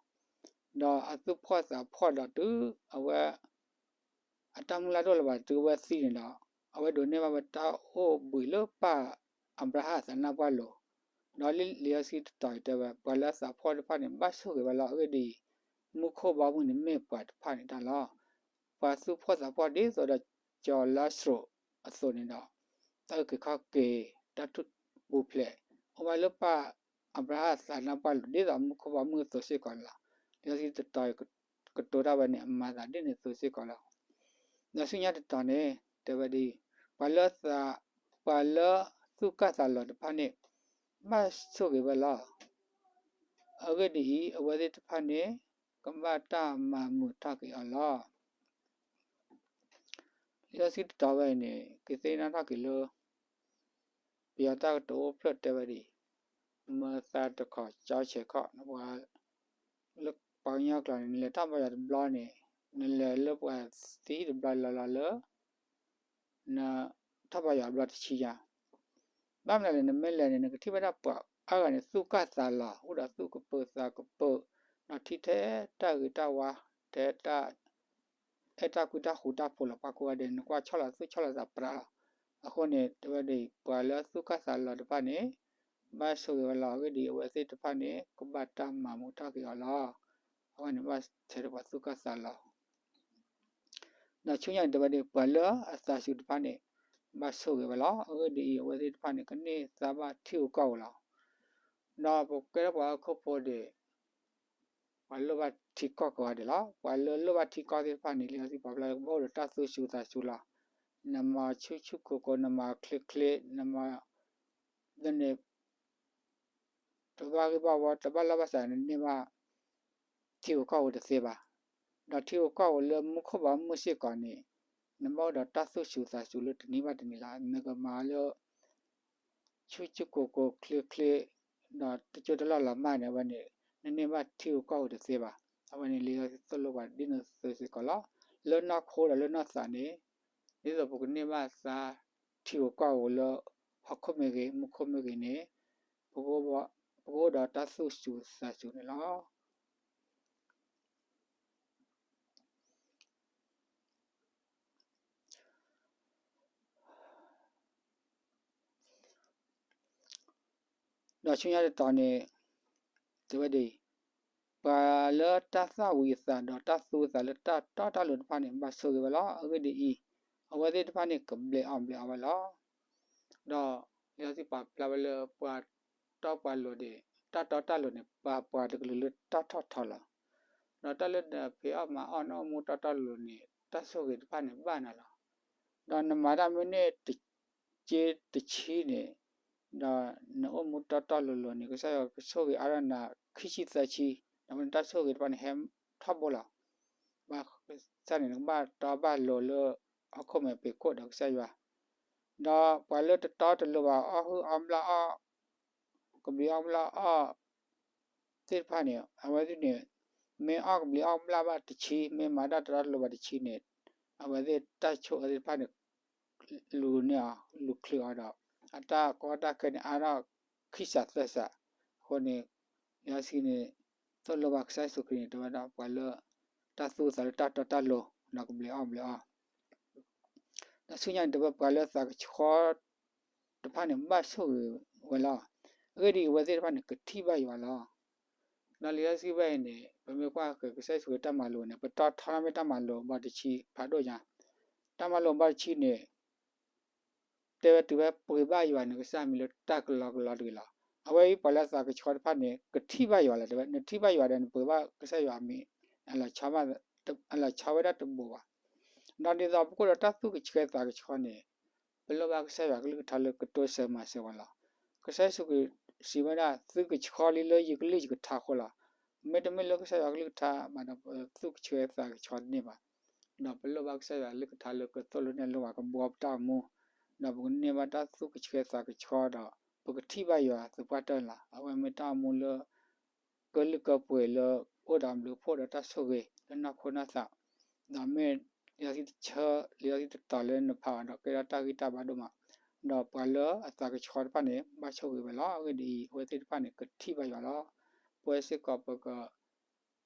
ဒီးအသူၣ်ဖှီၣ်သးဖှီၣ်ဒီးတုၤအဝဲ အတၢ်မုၢ်လၢ်ဒိၣ်လၢၤဘၣ်တုၤအဝဲသံန့ၣ်ဒီး, အဝဲဒိးန့ၢ်ဘၣ်ဝဲတၢ်အိၣ်ဘှံးလၢပၢ်အၤဘြၤဟၣ်အသးနါပှၢ်လိၤ, ဒီးလံာ်စီဆှံတတီၤအံၤတဲဝဲ, ပှၤလၢအသးဖှီၣ်တဖၣ်န့ၣ် ဘၣ်ဆိၣ်ဂ့ၤဝဲလီၤ. အဂ့ၢ်ဒ်အံၤ, မူခိၣ်ဘီမုၢ်န့ၣ်မ့ၢ်ပှၤတဖၣ်န့ၣ်တၢ်လီၤ. ပှၤသူၣ်ဖှီၣ်သးဖှီၣ်ဒ်သိးဒီးစီၤလါစရူးအသိးန့ၣ်ဒီး, တၢ်အုၣ်က့ၤခီၣ်က့ၤ တၢ်ထူၣ်ပူၤဖျဲး အိၣ်ဘၣ်လၢပၢ်အၤဘြၤဟၣ်အသးနါပှၢ်လိၤ ဒ်သိးမူခိၣ်ဘီမုၢ်အသိးစ့ၢ်ကီးန့ၣ်လီၤ. လံာ်စီဆှံတတီၤအံၤ ကတိၤတၢ်ဝဲန့ၣ် အမၤသးဒ်န့ၣ်အသိးစ့ၢ်ကီးလီၤ. ဒီးဆူညါတတီၤန့ၣ် တဲဝဲဒ်အံၤ, ပှၤလၢသး, ပှၤလၢသူၣ်ကၢ်သးလီၤတဖၣ်န့ၣ် ဘၣ်ဆိၣ်ဂ့ၤဝဲလီၤ. အဂ့ၢ်ဒ်အံၤ, အဝဲသ့ၣ်တဖၣ်န့ၣ် ကဘၣ်တၢ်မၤမုာ်ထီၣ်က့ၤအီၤလီၤ. လံာ်စီဆှံတတီၤဝဲအံၤန့ၣ် ကသ့ၣ်နီၣ်ထီၣ်က့ၤလၢ ပယီၤတၢ်ကတိၤအိၣ်ဖျၢၣ်တဲဝဲဒ်အံၤ, မၢသးတခီၣ်ကၠီဆဲးခီၣ်, ပှၤလၢပှၤကညီကျိာ်န့ၣ် နလဲၤထီၣ်ဘါယွၤတဘျီန့ၣ်, နလဲၤလၢပှၤသံဟံၣ်တဘျီလီၤလီၤလၢ နထီၣ်ဘါယွၤအဘျီတဆံညါ, ဘၣ်မနုၤလဲၣ် နမ့ၢ်လဲၤန့ၣ် နကထံၣ်ဘၣ်ဒၣ်ပှၤအါဂၤန့ၣ် သူၣ်ကၢ်သးလီၤ အိၣ်ဒီးသူၣ်ကပၢၤသးကပၢၤ, ဒီးထံၣ်ထဲတၢ်ဂ့ၤတၢ်ဝါ, ထဲတၢ် အဲၣ်တၢ်ကွံတၢ်ဃူတၢ်ဖိးလီၤ. ပှၤကိးဂၤဒဲး နကွၢ်ဆီၣ်လီၤသူၣ်ဆီၣ်လီၤသးပြးလီၤ. အဃိန့ၣ် တဲဝဲဒ်အံၤ, ပှၤလၢသူၣ်ကၢ်သးလီၤတဖၣ်န့ၣ် ဘၣ်ဆိၣ်ဂ့ၤဝဲလီၤ. အဂ့ၢ်ဒ်အံၤ, အဝဲသ့ၣ်တဖၣ်န့ၣ် ကဘၣ်တၢ်မၤမုာ်ထီၣ်က့ၤအီၤလီၤ. အဝဲန့ၣ်ဘၣ်ဆၣ်ဒီးပှၤသူၣ်ကၢ်သးလီၤ ဒီးဆူညါန့ၣ်တဲဝဲဒ်အံၤ, ပှၤလၢအသးစူၤတဖၣ်န့ၣ် ဘၣ်ဆိၣ်ဂ့ၤဝဲလီၤ. အဂ့ၢ်ဒ်အံၤ, အဝဲသ့ၣ်တဖၣ်န့ၣ် ကန့ၢ်သါဘၣ်ထံဧိၤကီၢ်ဧိၤလီၤ. ဒီးပကဲထီၣ်ပှၤဟီၣ်ခိၣ်ဖိဒီး ပှၤလိၣ်ဘၣ်ထံကီၢ်ကိးဂၤဒဲးလီၤ. ပှၤလၢလိၣ်ဘၣ်ထံကီၢ်သ့ၣ်တဖၣ်န့ၣ် လံာ်စီဆှံပာ်ဖျါလၢကဘၣ်အိၣ်ဒီးတၢ်သူၣ်စူၤသးစူၤလီၤ. နမၤဆူၣ်ဆူၣ်ကိၤကိၤ, နမၤချ့ချ့, နမၤ ဒ်န့ၣ် တဘၣ်ဂ့ၢ်ဘၣ်ဝီ, တဘၣ်လီၢ်ဘၣ်စး နန့ၢ်ဘၣ် ထံဧိၤကီၢ်ဧိၤတသ့ဘၣ်. ဒီးထံဧိၤကီၢ်ဧိၤလၢမူခိၣ်ဘီမုၢ်စ့ၢ်ကီးန့ၣ် နဘၣ်အိၣ်ဒီးတၢ်သူၣ်စူၤသးစူၤလၢတနံၤဘၣ်တနံၤလီၤ. နကမၤလၢ ဆူၣ်ဆူၣ်ကိၤကိၤချ့ချ့, ဒီးတကၠိတလီၢ်လီၤမၢ်န့ၣ် အဝဲန့ၣ် နန့ၢ်ဘၣ်ထံဧိၤကီၢ်ဧိၤတသ့ဘၣ်. အဝဲန့ၣ်လံာ်စီဆှံသိၣ်လိပှၤဒ်န့ၣ်အသိးစ့ၢ်ကီးလီၤ. လၢနီၢ်ခိဒီးလၢနီၢ်သးန့ၣ် ဒ်သိးပကန့ၢ်ဘၣ်သါထံဧိၤကီၢ်ဧိၤလၢဟီၣ်ခိၣ်မ့ၢ်ဂ့ၤ မူခိၣ်မ့ၢ်ဂ့ၤန့ၣ် ပကအိၣ်ဒီးတၢ်သူၣ်စူၤသးစူၤန့ၣ်လီၤ. ဒီးဆူညါတတီၤန့ၣ် တဲဝဲဒ်အံၤ, ပှၤလၢတၢ်သၣ်ဝံၤအသးဒီးတၢ်သူအသးလၢတၢ်တီတၢ်လိၤတဖၣ်န့ၣ် ဘၣ်ဆိၣ်ဂ့ၤဝဲလီၤ. အဂ့ၢ်ဒ်အံၤ, အဝဲသ့ၣ်တဖၣ်န့ၣ် ကဘျဲးအီၣ်ဘျဲးအီဝဲလီၤ. ဒီးလံာ်စီဆှံပာ်ဖျါဝဲလၢပှၤတီပှၤလိၤန့ၣ် တၢ်တီတၢ်လိၤန့ၣ် ပာ်ပှၤတကလုာ်လၢတၢ်ထီၣ်ထီလီၤ. ဒီးတၢ်လၢနဖံးအီၣ်မၤအီၣ် နအိၣ်မူတီတီလိၤလိၤန့ၣ် တၢ်ဆိၣ်ဂ့ၤတဖၣ်န့ၣ်ဘၣ်နၤလီၤ. ဒီးနမၤတၢ်မ့ၢ်န့ၢ်တက့တဆံန့ၣ်, ဒီးနအိၣ်မူတီတီလိၤလိၤန့ၣ် ကစၢ်ယွၤကဆိၣ်ဂ့ၤအါထီၣ်နၤခံဆံသၢဆံ, ဒီးမ့ၢ်နတၢ်ဆိၣ်ဂ့ၤတဖၣ်န့ၣ် ဟဲထီဘိလီၤ. ဘၣ်ဆၣ်န့ၣ် နကဘၣ်တီဘၣ်လိၤလၢဟီၣ်ခိၣ်မဲာ်ဖံးခိၣ်ဒီးကစၢ်ယွၤ ဒီးပှၤလၢတတီတလိၤဘၣ် အီၣ်ဟုၣ်အီၣ်မျၢ်အီၣ် ကဘျံးအီၣ်မျၢ်အီၣ် သ့ၣ်တဖၣ်န့ၣ် အဝဲသ့ၣ်န့ၣ် မ့ၢ်အီၣ်ကဘျံးအီၣ်မျၢ်ဘၣ်တဆံ မ့ၢ်မၤတၢ်တတီတလိၤဘၣ်တဆံန့ၣ် အဝဲသ့ၣ်တၢ်ဆိၣ်အၢသ့ၣ်တဖၣ်န့ၣ် လူၤန့ၢ်အီၤ လူၤချုးအီၤဒီး အတၢ်ကီတၢ်ခဲန့ၣ် အါထီၣ်ခံစးသၢစး, အဃိန့ၣ် လံာ်စီဆှံန့ၣ် သိၣ်လိဘၣ်ကစၢ်ယ့ၣ်ၡူးခရံာ်န့ၣ် တဲဝဲဒၣ်ပှၤလၢ တၢ်သူၣ်သးလၢတၢ်တီတၢ်လိၤ ဒီးကဘျဲးအီၣ်ဘျဲးအီ ဒီးဆူညါန့ၣ် တဲဝဲပှၤလၢသးကဆှီတဖၣ်န့ၣ် ဘၣ်ဆိၣ်ဂ့ၤဝဲလီၤ. အဂ့ၢ်ဒ်အံၤ, အဝဲသ့ၣ်တဖၣ်န့ၣ် ကထံၣ်ဘၣ်ယွၤလီၤ. ဒီးလံာ်စီဆှံဘၣ်အံၤန့ၣ် ပမ့ၢ်ကွၢ်ဃုာ်ကစၢ်ယ့ၣ်ၡူးခရံာ်တၢ်မၤလိာ်န့ၣ် ပတီၢ်ထီမ့ၢ်တၢ်မၤလိာ်ဘီတဆံဖးဒိၣ်ညါ, တၢ်မၤလိာ်ဘီတဆံန့ၣ် တဲဝဲတုၤဖဲပှ့ၤဘၣ်ယွၤနကစၢ်မံၤလၢတၢ်ကလီကလီတဂ့ၤလီၤ. အဝဲအံၤပှၤလၢသးကဆှီတဖၣ်န့ၣ် ကထံၣ်ဘၣ်ယွၤလီၤ. တဲဝဲ နထံၣ်ဘၣ်ယွၤဒီးနပှ့ၤဘၣ်ကစၢ်ယွၤမံၤ အလီၤဆီဝဲဒၣ်တဘိးဘၣ်. ဒီးဒ်သိးပကအိၣ်ဒီးတၢ်သူၣ်ကဆှီသးကဆှီန့ၣ် ပလိၣ်ဘၣ်ကစၢ်ယွၤကလုၢ်ကထါလၢကတိစၢၤမၤစၢၤပှၤလီၤ. ကစၢ်ယ့ၣ်ၡူးခရံာ်စံးဝဲဒၣ် သုကဆှီလံလၢယကလုၢ်ယကထါအဃိလီၤ. မ့တမ့ၢ်လၢကစၢ်ယွၤကလုၢ်ကထါဘၣ်ဒီး ပသူၣ်ကဆှီသးကဆှီတန့ၢ်ဘၣ်. ဒီးပလိၣ်ဘၣ်ကစၢ်ယွၤကလုၢ်ကထါလၢကသိၣ်လိနဲၣ်လိပှၤ ကဘှီပတၢ်အိၣ်မူ, ဒီးပကန့ၢ်ဘၣ်တၢ်သူၣ်ကဆှီသးကဆှီဒီး ပကထံၣ်ဘၣ်ယွၤသပှၢ်တၢၢ်လီၤ. အဝဲမ့ၢ်တၢ်အိၣ်မူလၢ ကလုာ်ကပှ့ၤလၢ အိၣ်ဒီးဘျုးဖှိၣ်ဒီးတၢ်ဆိၣ်ဂ့ၤလၢနီၢ်ခိနီၢ်သး, ဒီးမ့ၢ်လံာ်စီဆှံတဆၢ လံာ်စီဆှံတတီၤလၢနဖးအီၤဒီး ကဲထီၣ်တၢ်ဂံၢ်တၢ်ဘါဒိၣ်မး, ဒီးပှၤလၢအသးကဆှီတဖၣ်န့ၣ် ဘၣ်ဆိၣ်ဂ့ၤဝဲလီၤ. အဂ့ၢ်ဒ်အံၤ, အဝဲသ့ၣ်တဖၣ်န့ၣ် ကထံၣ်ဘၣ်ယွၤလီၤ. ပဝဲစ့ၢ်ကီးပက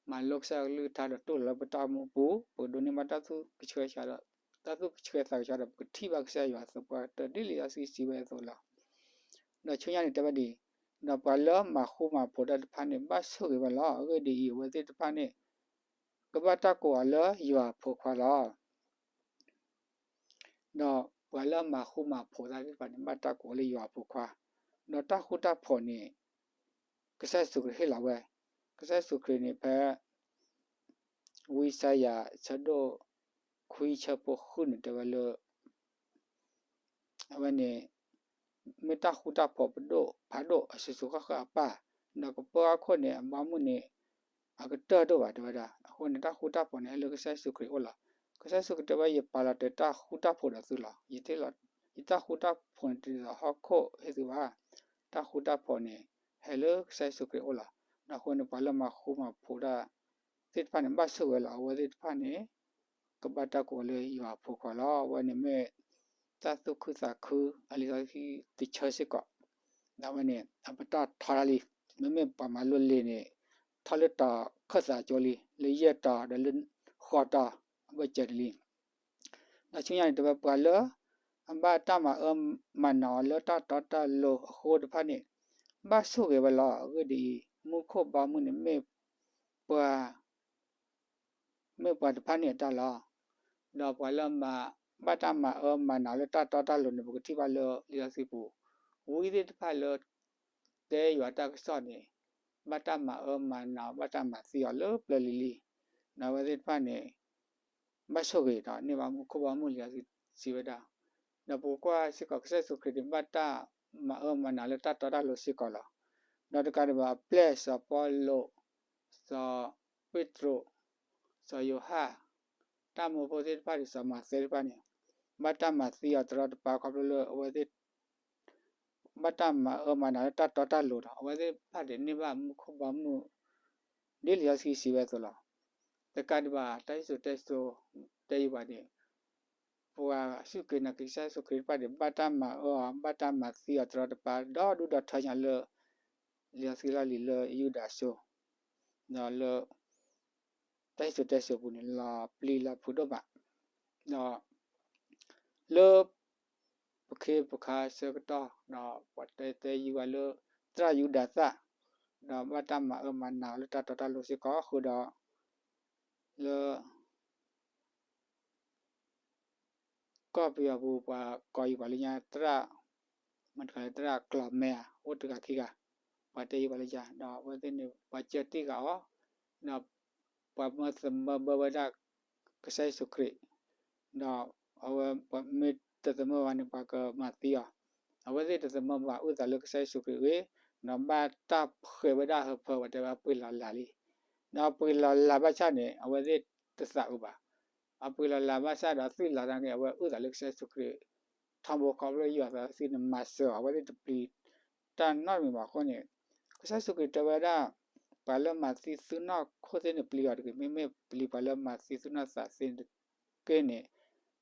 မၤလိကစၢ်ယွၤကလုၢ်ကထါဒီး တူၢ်လိာ်လၢပတၢ်အိၣ်မူအပူၤ, ပကဒိးန့ၢ်ဘၣ်တၢ်သူၣ်ကဆှီသးကဆှီဒီး တၢ်သူၣ်ကဆှီသးကဆှီဒီး ပကထံၣ်ဘၣ်ကစၢ်ယွၤသပှၢ်တၢၢ်ဒ်လံာ်စီဆှံစံးဝဲအသိးလီၤ. ဒီးဆူညါန့ၣ်တဲဝဲဒ်အံၤ, ဒီးပှၤလၢမၤဃူမၤဖိးတၢ်တဖၣ်န့ၣ် ဘၣ်ဆိၣ်ဂ့ၤဝဲလီၤ. အဂ့ၢ်ဒ်အံၤ, အဝဲသ့ၣ်တဖၣ်န့ၣ် ကဘၣ်တၢ်ကိးအီၤလၢယွၤအဖိခွါလီၤ. ဒီးပှၤလၢမၤဃူမၤဖိးတၢ်သ့ၣ်တဖၣ်န့ၣ် ဘၣ်တၢ်ကိးအီၤလၢယွၤအဖိခွါ, ဒီးတၢ်ဃူတၢ်ဖိးန့ၣ် ကစၢ်ယ့ၣ်ၡူးခရံာ်ဟ့ၣ်လီၤဝဲ, ကစၢ်ယ့ၣ်ၡူးခရံာ်န့ၣ်ဖဲ ဝံယၡါယၤ ဆၢဒိၣ်ခွံဆၢဖိဃုန့ၣ် တဲဝဲလၢ အဝဲန့ၣ် မ့ၢ်တၢ်ဃူတၢ်ဖိးပဒိၣ်ဖးဒိၣ်အစိၤစိၤဃၣ်ဃၣ်အပၢ်, ဒီးကပၢအခိၣ်န့ၣ် အဘီအမုၢ်န့ၣ် အကတၢၢ်ဒိၣ်ဘၣ်တဲဝဲဒၣ်. အဃိန့ၣ် တၢ်ဃူတၢ်ဖိးန့ၣ် ဟဲလၢကစၢ်ယ့ၣ်ၡူးခရံာ်အအိၣ်လီၤ. ကစၢ်ယ့ၣ်ၡူးခရံာ်တဲဝဲ ယပာ်လီၤတဲာ်တၢ်ဃူတၢ်ဖိးဒီးသုလီၤ. ယတၢ်ဃူတၢ်ဖိးန့ၣ် တဒ်သိးဟီၣ်ခိၣ်ဟ့ၣ်သုဘၣ်. တၢ်ဃူတၢ်ဖိးန့ၣ် ဟဲလၢကစၢ်ယ့ၣ်ၡူးခရံာ်အအိၣ်လီၤ. ဒီးအဃိန့ၣ် ပှၤလၢမၤဃူမၤဖိးတၢ်သ့ၣ်တဖၣ်န့ၣ် ဘၣ်ဆိၣ်ဂ့ၤလီၤ. အဝဲသ့ၣ်တဖၣ်န့ၣ် ကဘၣ်တၢ်ကိးလၢယွၤအဖိခွါလီၤ. အဝဲန့ၣ်မ့ၢ် တၢ်သူၣ်ခုသးခု အလံာ်စီဆှံတဆၢစ့ၢ်ကီး, ဒီးအဝဲန့ၣ် အပတီၢ်ထီတၢ်လံ. မ့မ့ၢ်ပှၤမၤလိလံာ်န့ၣ် ထီလၢတီၤခၢၣ်သးကၠိလံ, လၢယဲၢ်တီၤဒီးလၢဃိးတီၤ အဘၢၣ်စၢၤတလံ. ဒီးဆူညါန့ၣ်တဲဝဲ ပှၤလၢ အဘၣ်တၢ်မၤအၢမၤနးအီၤလၢတၢ်တီတၢ်လိၤအဃိတဖၣ်န့ၣ် ဘၣ်ဆိၣ်ဂ့ၤဝဲလီၤ. အဂ့ၢ်ဒ်အံၤ, မူခိၣ်ဘီမုၢ်န့ၣ်မ့ၢ်ပှၤ မ့ၢ်ပှၤတဖၣ်န့ၣ်အတၢ်လီၤ. ဒီးပှၤလၢ ဘၣ်တၢ်မၤအၢမၤနးလၢတၢ်တီတၢ်လိၤန့ၣ် ပကထံၣ်ဘၣ်လၢလံာ်စီဆှံပူၤ, ဝံသ့ၣ်တဖၣ်လၢ တဲယွၤတၢ်ကစီၣ်န့ၣ် ဘၣ်တၢ်မၤအၢမၤနးအီၤ ဘၣ်တၢ်မၤသံအီၤလၢပျၢၤလံၤလံၤ, ဒီးအဝဲသ့ၣ်တဖၣ်န့ၣ် ဘၣ်ဆိၣ်ဂ့ၤဒီးန့ၢ်ဘၣ်မူခိၣ်ဘီမုၢ်လံာ်စီဆှံစံးဝဲဒၣ်. ဒီးပကကွၢ်စ့ၢ်ကီး ကစၢ်ယ့ၣ်ၡူးခရံာ်န့ၣ် ဘၣ်တၢ်မၤအၢမၤနးလၢတၢ်တီတၢ်လိၤစ့ၢ်ကီးလီၤ. ဒီးတကးဒံးဘၣ် အပျဲၢ်စီၤပီလူး, စီၤပ့းတရူး, စီၤယိၤဟၣ်, တၢ်မၢဖိသ့ၣ်တဖၣ်ဒီး စီၤမးသဲတဖၣ်န့ၣ် ဘၣ်တၢ်မၤသံအီၤတရီတပါခီဖျိလၢအဝဲသ့ၣ် ဘၣ်တၢ်မၤအၢမၤနးလၢတၢ်တီတၢ်လိၤဒီး အဝဲသ့ၣ်တဖၣ်န့ၣ် န့ၢ်ဘၣ်မူခိၣ်ဘီမုၢ် ဒ်လံာ်စီဆှံစံးဝဲအသိးလီၤ. တကးဒံးဘၣ် တၢ်စံၣ်စိၤတဲစိၤတဲယံၤဘၣ်န့ၣ် ပှၤစူၢ်က့ၤနာ်က့ၤကစၢ်ယ့ၣ်ၡူးခရံာ်တဖၣ်န့ၣ် ဘၣ်တၢ်မၤအၢအီၤ ဘၣ်တၢ်မၤသံအီၤတရီတပါ ဒီဒူၣ်ဒီထၢညါလၢ လံာ်စီဆှံလီၢ်လံၤလၢယူဒၤစိၤ ဒီးလၢ တၢ်စံၣ်စိၤတဲစိၤအပူၤန့ၣ် လီၤပျံၤလီၤဖုးဒိၣ်မး, ဒီး လၢ ပခ့ပခါဆၢကတီၢ် ဒီးပှၤတဲတဲယံၤဝဲလၢ သရၣ်ယူဒၤသၣ် ဒီးဘၣ်တၢ်မၤအၢမၤနးအီၤလၢတၢ်တီတၢ်လိၤစ့ၢ်ကီးဃုာ်ဒီး လၢ ကီၢ်ပယီၤပူၤ ပှၤကိးယံၤပှၤလၢညါ သရၣ် မတၤတဂၤလၢ သရၣ်ကျီၤမဲဧါ အိၣ်တဂၤခံဂၤ ပှၤတဲယံၤပှၤလၢညါ ဒီးအဝဲသ့ၣ်န့ၣ် ပှၤစၢတ့ၢ်ဃာ်အီၤ ဒီးပှၤမၢသမၢဘၢဝဲဒၣ် ကစၢ်ယ့ၣ်ၡူးခရံာ် ဒီးအဝဲမ့ၢ်တသမၢဘၣ်န့ၣ် ပှၤကမၤသံအီၤ အဝဲသ့ၣ်တသမၢဘၣ်အုၣ်သးလၢကစၢ်ယ့ၣ်ၡူးခရံာ်အဂ့ၢ် ဒီးဘၣ်တၢ်ဖှဲးဝဲဒၣ်ဟၢဖၢ ပှၤတဲဝဲပှ့ၤလီၤလးလံ ဒီးပှ့ၤလီၤလးဘၣ်ဆၣ်န့ၣ် အဝဲသ့ၣ်တသးအုးဘၣ် အပှ့ၤလီၤလးဘၣ်ဆၣ်ဒီးသွံၣ်လီၤတၢ်န့ၣ် အဝဲအုၣ်သးလၢကစၢ်ယ့ၣ်ၡူးခရံာ် ထီဘိခီဖျိယွၤသးစီဆှံန့ၣ် မၤစၢၤအီၤ အဝဲသ့ၣ်တပျံၤတၢ်နီတမံၤဘၣ်အဃိန့ၣ် ကစၢ်ယ့ၣ်ၡူးခရံာ်တဲဝဲဒၣ် ပှၤလၢမၤသံသုနီၢ်ခိၣ်သ့ၣ်န့ၣ် ပျံၤအီၤတဂ့ၤ မ့မ့ၢ်ပျံၤပှၤလၢမၤသံသုနီၢ်သးသ့ၣ်တက့ၢ်န့ၣ်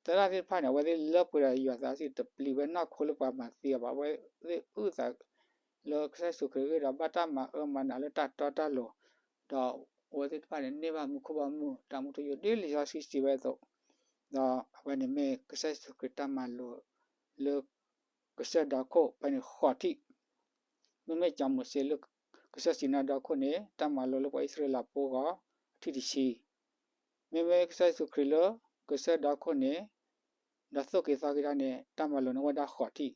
သရၣ်သ့ၣ်တဖၣ်န့ၣ် အဝဲသ့ၣ်လၢပှဲၤဒီးယွၤသးစီဆှံ တပျံၤဝဲနီၢ်ခိလၢပှၤမၤသံအီၤဘၣ်. အဝဲသ့ၣ်အုၣ်သးလၢကစၢ်ယ့ၣ်ၡူးခရံာ်အဂ့ၢ်ဒီး ဘၣ်တၢ်မၤအၢမၤနးလၢတၢ်တီတၢ်လိၤ, ဒီးအဝဲသ့ၣ်တဖၣ်န့ၣ် န့ၢ်ဘၣ်မူခိၣ်ဘီမုၢ် တၢ်မူထူယိာ် ဒ်လံာ်စီဆှံစံးဝဲအသိး, ဒီးအဝဲန့ၣ်မ့ၢ်ကစၢ်ယ့ၣ်ၡူးခရံာ်တၢ်မၤလိာ်လၢ ကစၢၢ်ဒီခိၣ် ဖဲန့ၣ်ဃိးထံၣ်, မ့မ့ၢ်စီၤမိၤၡ့လၢ ကစၢၢ်စံၤနါဒီခိၣ်န့ၣ် တၢ်မၤလိာ်လၢပှၤအံၣ်စရ့လးဖိအဂီၢ် အထံၣ်တဆံ, မ့မ့ၢ်ကစၢ်ယ့ၣ်ၡူးခရံာ်လၢ ကစၢၢ်ဒီခိၣ်န့ၣ် ဒီးသိၣ်က့ၤသီက့ၤတၢ်န့ၣ် တၢ်မၤလိာ်န့ၣ်အိၣ်ဝဲဒၣ်ဃိးထံၣ်,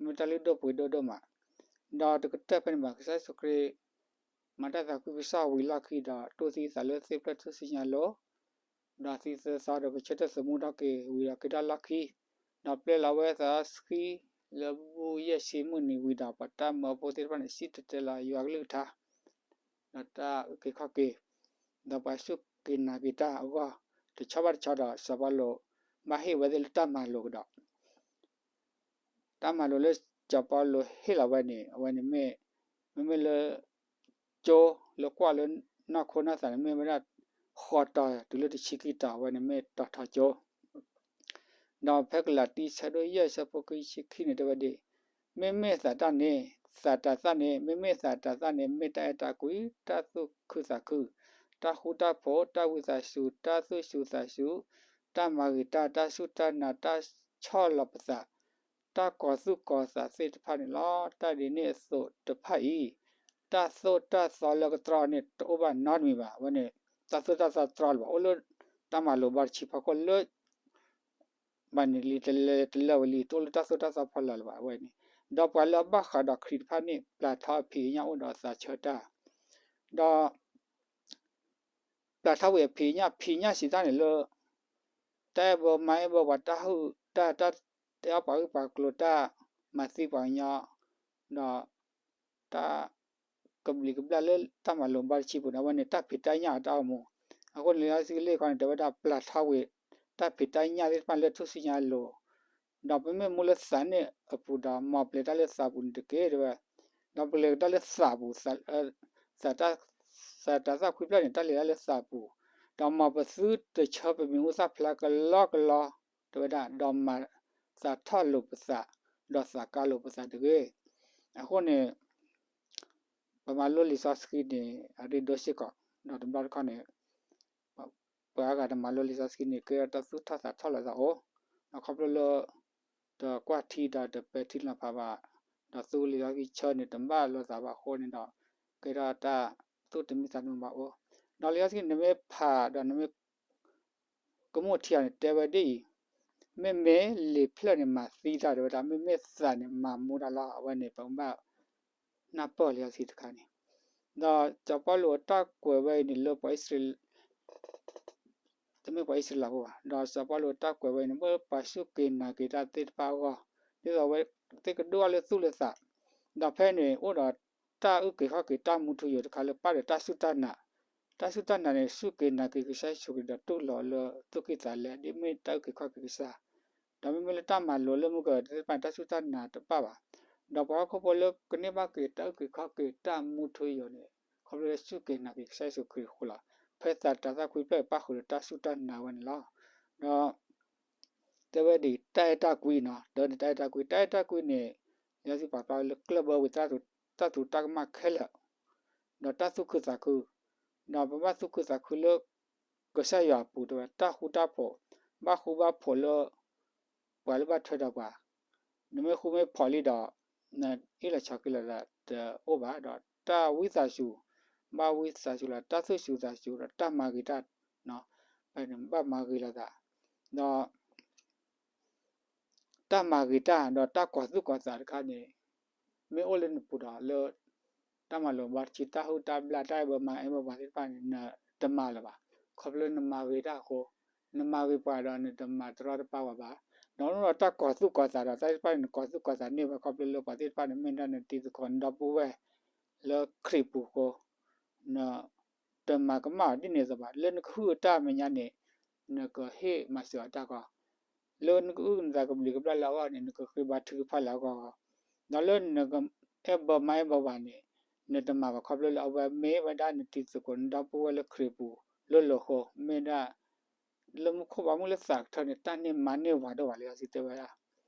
မ့ၢ်တၢ်လုၢ်ဒိၣ်ပှ့ၤဒိၣ်ဒိၣ်မး, ဒီးတကတၢၢ်ဖဲန့ၣ်ဘၣ် ကစၢ်ယ့ၣ်ၡူးခရံာ် မၤတၢ်သးခုကစီၣ်ဝံၤလီၢ်ခံဒီး တိၢ်သံသးလၢသ့ၣ်ဖျၢၣ်ထူၣ်စုညါအလိၤ, ဒီးသံသၢသီဒီး ပဆၢထၢၣ်သမူထီၣ်က့ၤဝံၤဒီး က့ၤထီၣ်လီၢ်ခံ, ဒီးပျဲလီၤဝဲသးစခံလၢဘူၣ်ယဲၢ်ဆံမုၢ်နံၤဝံၤဒီး ပှၤတၢ်မၢဖိသ့ၣ်တဖၣ်န့ၣ် စံၣ်တဲၤတဲလီၤယွၤကလုၢ်ကထါ ဒီးတၢ်အုၣ်က့ၤခီၣ်က့ၤ, ဒီးပှၤစူၢ်က့ၤနာ်က့ၤတၢ်အဂီၢ် တဆီဘၣ်တဆီဒီး စီၤပီလူး ဘၣ်ဟ့ၣ်ဝဲသ့ၣ်လၢတၢ်မၤလိာ်ကဒီး တၢ်မၤလိာ်လၢစီၤပီလူးဟ့ၣ်လီၤဝဲန့ၣ် အဝဲန့ၣ်မ့ၢ်, မ့မ့ၢ်လၢ ကၠိလၢကွၢ်လၢ နီၢ်ခိနီၢ်သးန့ၣ် မ့ၢ်ဝဲဒၣ် ဃိးတီၤတုၤလၢတဆံခံတီၤ အဝဲန့ၣ်မ့ၢ်တီၤထီကၠိ ဒီးဖဲကလၤတံ ဆၢဒိၣ်ယဲၢ် ဆၢဖိခံဆံခံန့ၣ် တဲဝဲဒ်အံၤ, မ့မ့ၢ်သးတၢ်န့ၣ်, သးတၤသၣ်န့ၣ်, မ့မ့ၢ်သးတၤသၣ်န့ၣ် မ့ၢ်တၢ်အဲၣ်တၢ်ကွံ, တၢ်သူၣ်ခုသးခု, တၢ်ဃူတၢ်ဖိး, တၢ်ဝံသးစူၤ, တၢ်သူၣ်စူၤသးစူၤ, တၢ်မၤဂ့ၤတၢ်, တၢ်စူၢ်တၢ်နာ်, တၢ်ဆီၣ်လီၤပသး, တၢ်ကီၤသူၣ်ကီၤသးသ့ၣ်တဖၣ်န့ၣ်လီၤ. တၢ်ဒ်န့ၣ်အသိးတဖၣ်အံၤ, တၢ်သိၣ်တၢ်သီလၢကတြီန့ၣ် တအိၣ်ဘၣ်နီတမံၤဘၣ်. အဝဲန့ၣ် တၢ်သိၣ်တၢ်သီတြီလၢၤဘၣ်, အိၣ်လၢတၢ်မၤလိာ်ဘၣ်တဆံဖီခိၣ်လၢ ဘၣ်န့ၣ်လံ တလဲၤတလၢာ်ဝဲလံ, တအိၣ်လၢတၢ်သိၣ်တၢ်သီဖီလာ်လၢၤဘၣ် အဝဲန့ၣ်. ဒီးပှၤလၢအဘၣ်ဃးဒီးခရံာ်တဖၣ်န့ၣ် ပျၢ်ထီအဖံးအညၣ်အိၣ်ဒီးအသးဆၢတၢ်, ဒီး ပျၢ်ထီဝံၤအဖံးအညၣ်, ဖံးညၣ်စံးတၢ်န့ၣ်လၢ တၢ်အဲၣ်ဘၢမါအဲၣ်ဘၢပှၤ, တၢ်ဟုၣ်တၢ်, တၢ်တဲအီၣ်ပှၤဂ့ၢ်ပှၤကျိၤ, တၢ်မၤသံပှၤကညီ, ဒီး တၢ်ကဘျံးကဘျၣ်လၢတၢ်မၤလိာ်ဘၣ်တဆံပူၤန့ၣ် အဝဲန့ၣ်တၢ်ဖံးတၢ်ညၣ်အတၢ်အိၣ်မူ. အဃိန့ၣ် လံာ်စီဆှံလံာ်ခီန့ၣ် တဲဝဲဒၣ်ပျၢ်ထီဝံၤ တၢ်ဖံးတၢ်ညၣ်သ့ၣ်တဖၣ်လၢထူၣ်စုညါအလိၤ, ဒီးပမ့ၢ်မူလၢသးန့ၣ်အပူၤဒီး မ်ပလဲၤတၢ်လၢသးပူၤန့ၣ်တက့ၢ် တဲဝဲ, ဒီးပလဲၤတၢ်လၢသးပူၤ, သး, သးတၢ်သးခွံဖျၢၣ်န့ၣ် တၢ်လဲၤတၢ်လၢသးပူၤ, ဒီးမ်ပသုတဆၢပမံၤဟူသၣ်ဖျါကလီကလီ တဲဝဲဒၣ်, ဒီးမၤသးထီၣ်လိာ်ပသး, ဒီးသးကါလိာ်ပသးတဂ့ၤ. အဃိန့ၣ် ပမၤလိလံာ်စီဆှံန့ၣ် အရ့ဒိၣ်စ့ၢ်ကီး, ဒီးတဘျီတခီၣ်န့ၣ် ပှၤအါဂၤတမၤလိလံာ်စီဆှံန့ၣ် ကဲထီၣ်တၢ်သူၣ်ထီၣ်သးထီၣ်လိာ်သးအိၣ်, ဒီးခီဖျိလၢ တကွၢ်ထံဒီးတပဲာ်ထံနီၤဖးဘၣ်, ဒီးသူလံာ်စီဆှံဆၢန့ၣ် တဘၣ်လိာ်သးဘၣ်အဃိန့ၣ်ဒီး ကဲထီၣ်တၢ်သူၣ်တမံသးတမုာ်ဘၣ်အိၣ်, ဒီးလံာ်စီဆှံနမ့ၢ်ဖးဒီးနမ့ၢ် ကမူၣ်ထံအီၤန့ၣ် တဲဝဲဒ်အံၤ, မ့မ့ၢ်လံာ်ဖျၢၣ်န့ၣ် မၤသံတၢ်တဲဝဲဒၣ်, မ့မ့ၢ်သးန့ၣ် မၤမူတၢ်လီၤ. အဝဲန့ၣ် ပကဘၣ်နၢ်ပၢၢ်လံာ်စီဆှံတခါန့ၣ်, ဒီးစီၤပီလူးအတၢ်ကွဲးဝဲအံၤန့ၣ် လၢပှၤအံၣ်စရ့လး တမ့ၢ်ပှၤအံၣ်စရ့လးဖိဘၣ်, ဒီးစီၤပီလူးအတၢ်ကွဲးဝဲအံၤန့ၣ် မ့ၢ်ပှၤစူၢ်က့ၤနာ်က့ၤတၢ်သ့ၣ်တဖၣ်အဂီၢ်, ဒ်သိးအဝဲသ့ၣ်ကဒိၣ်ထီၣ်လၢသူၣ်လၢသး, ဒီးဖဲန့ၣ်အိၣ်ဒီးတၢ်အုၣ်က့ၤခီၣ်က့ၤတၢ်မူထူယိာ်တခါလၢပၣ်ဒီးတၢ်စူၢ်တၢ်နာ်, တၢ်စူၢ်တၢ်နာ်န့ၣ် စူၢ်က့ၤနာ်က့ၤကစၢ်ယ့ၣ်ၡူးခရံာ်ဒီးတူၢ်လိာ်အီၤလၢသူၣ်ကံၢ်သးလဲ, ဒ်မ့ၢ်တၢ်အုၣ်က့ၤခီၣ်က့ၤကစၢ်, ဒီးမ့မ့ၢ်လၢတၢ်မၤလိာ်လၢမုၢ်ကၢၢ်သ့ၣ်တဖၣ်န့ၣ် တၢ်စူၢ်တၢ်နာ်တပၣ်ဘၣ်, ဒီးပှၤဟီၣ်ခိၣ်ဖိလၢကန့ၢ်ဘၣ်က့ၤတၢ်အုၣ်က့ၤခီၣ်က့ၤတၢ်မူထူယိာ်န့ၣ် ခီဖျိလၢစူၢ်က့ၤနာ်က့ၤကစၢ်ယ့ၣ်ၡူးခရံာ်အဃိလီၤ. ဖဲသးတၤသၣ်ခွံဖျၢၣ်ပၣ်ဃုာ်ဒီးတၢ်စူၢ်တၢ်နာ်ဝဲန့ၣ်လီၤ. ဒီး တဲဝဲဒ်အံၤ တၢ်အဲၣ်တၢ်ကွံနီၤ, တၢ်န့ၣ် တၢ်အဲၣ်တၢ်ကွံ, တၢ်အဲၣ်တၢ်ကွံန့ၣ် လံာ်စီဆှံပာ်ဖျါလၢကျၢၢ်ဘၢဝံသရၣ်, တၢ်သူတၢ်ကမၣ်ခဲလၢာ်, ဒီးတၢ်သူၣ်ခုသးခု, ဒီးပဘၣ်သူၣ်ခုသးခုလၢ ကစၢ်ယွၤအပူၤတဲဝဲ, တၢ်ဃူတၢ်ဖိး, ဘၣ်ဃူဘၣ်ဖိးလၢ ပှၤလၢဘၣ်ထွဲဒီးပှၤ, နမ့ၢ်ဃူမ့ၢ်ဖိးလံဒီး နအ့ၣ်လိာ်ဆိးက့လိာ်သးတအိၣ်ဘၣ်, ဒီးတၢ်ဝံသးစူၤ, ဘၣ်ဝံသးစူၤလီၤ, တၢ်သူၣ်စူၤသးစူၤဒီးတၢ်မၤဂ့ၤတၢ်, ဘၣ်မၤဂ့ၤလိာ်သး, ဒီး တၢ်မၤဂ့ၤတၢ်ဒီးတၢ်ကီၤသူၣ်ကီၤသးတခါန့ၣ် မ့ၢ်အိၣ်လၢနပူၤဒီးလၢ တၢ်မၤလိာ်ဘၣ်တဆံ တၢ်ဟုၣ်တၢ်ဘျၣ် တၢ်အဲၣ်ဘၢမါအဲၣ်ဘၢပှၤသ့ၣ်တဖၣ်န့ၣ် နတမၤလၢၤဘၣ်. ခီဖျိလၢနမၤဂ့ၤတၢ်အဃိ, နမၤဂ့ၤပှၤဒီးနတမၤတရီတပါပှၤဘၣ်. ဒီးနအိၣ်ဒီးတၢ်ကီၤသူၣ်ကီၤသးဒီးတၢ်သ့ၣ်တဖၣ်န့ၣ် နကီၤသူၣ်ကီၤသးန့ၢ်ဝဲ ခီဖျိလၢပှၤသ့ၣ်တဖၣ်န့ၣ် မ့ၢ်ဒၣ်နတံၤသကိး နဒီပုၢ်ဝဲၢ်လၢခရံာ်ပူၤအဃိ န တမၤကမၣ်အီၤဒ်န့ၣ်အသိးဘၣ်. လၢနကဟုၣ်အတၢ်မဲာ်ညါန့ၣ် နကဟ့ၣ်မၤစၢၤအီၤတၢ်ဂီၤ, လၢနကအုၣ်နသးကဘျံးကဘျၣ်လၢအဂီၢ်န့ၣ် နကဃ့ဘါထုကဖၣ်လၢအဂီၢ်ဂီၢ်, ဒီးလၢနကအဲၣ်ဘၢမါအဲၣ်ဘၢပှၤန့ၣ် နတမၤဘၣ် ခီဖျိလၢအဝဲမ့ၢ်ဝဲဒၣ်နတံၤသကိး နဒီပုၢ်ဝဲၢ်လၢခရံာ်ပူၤလိၤလိၤအဃိ မ့ၢ်ဒၣ် လၢမူခိၣ်ဘၣ်မူလၢသးကထၢန့ၣ် တၢ်န့ၢ်မၤန့ၢ်ဝၤဒိၣ်ဘၣ်လံ စံးတဲဝဲဒၣ်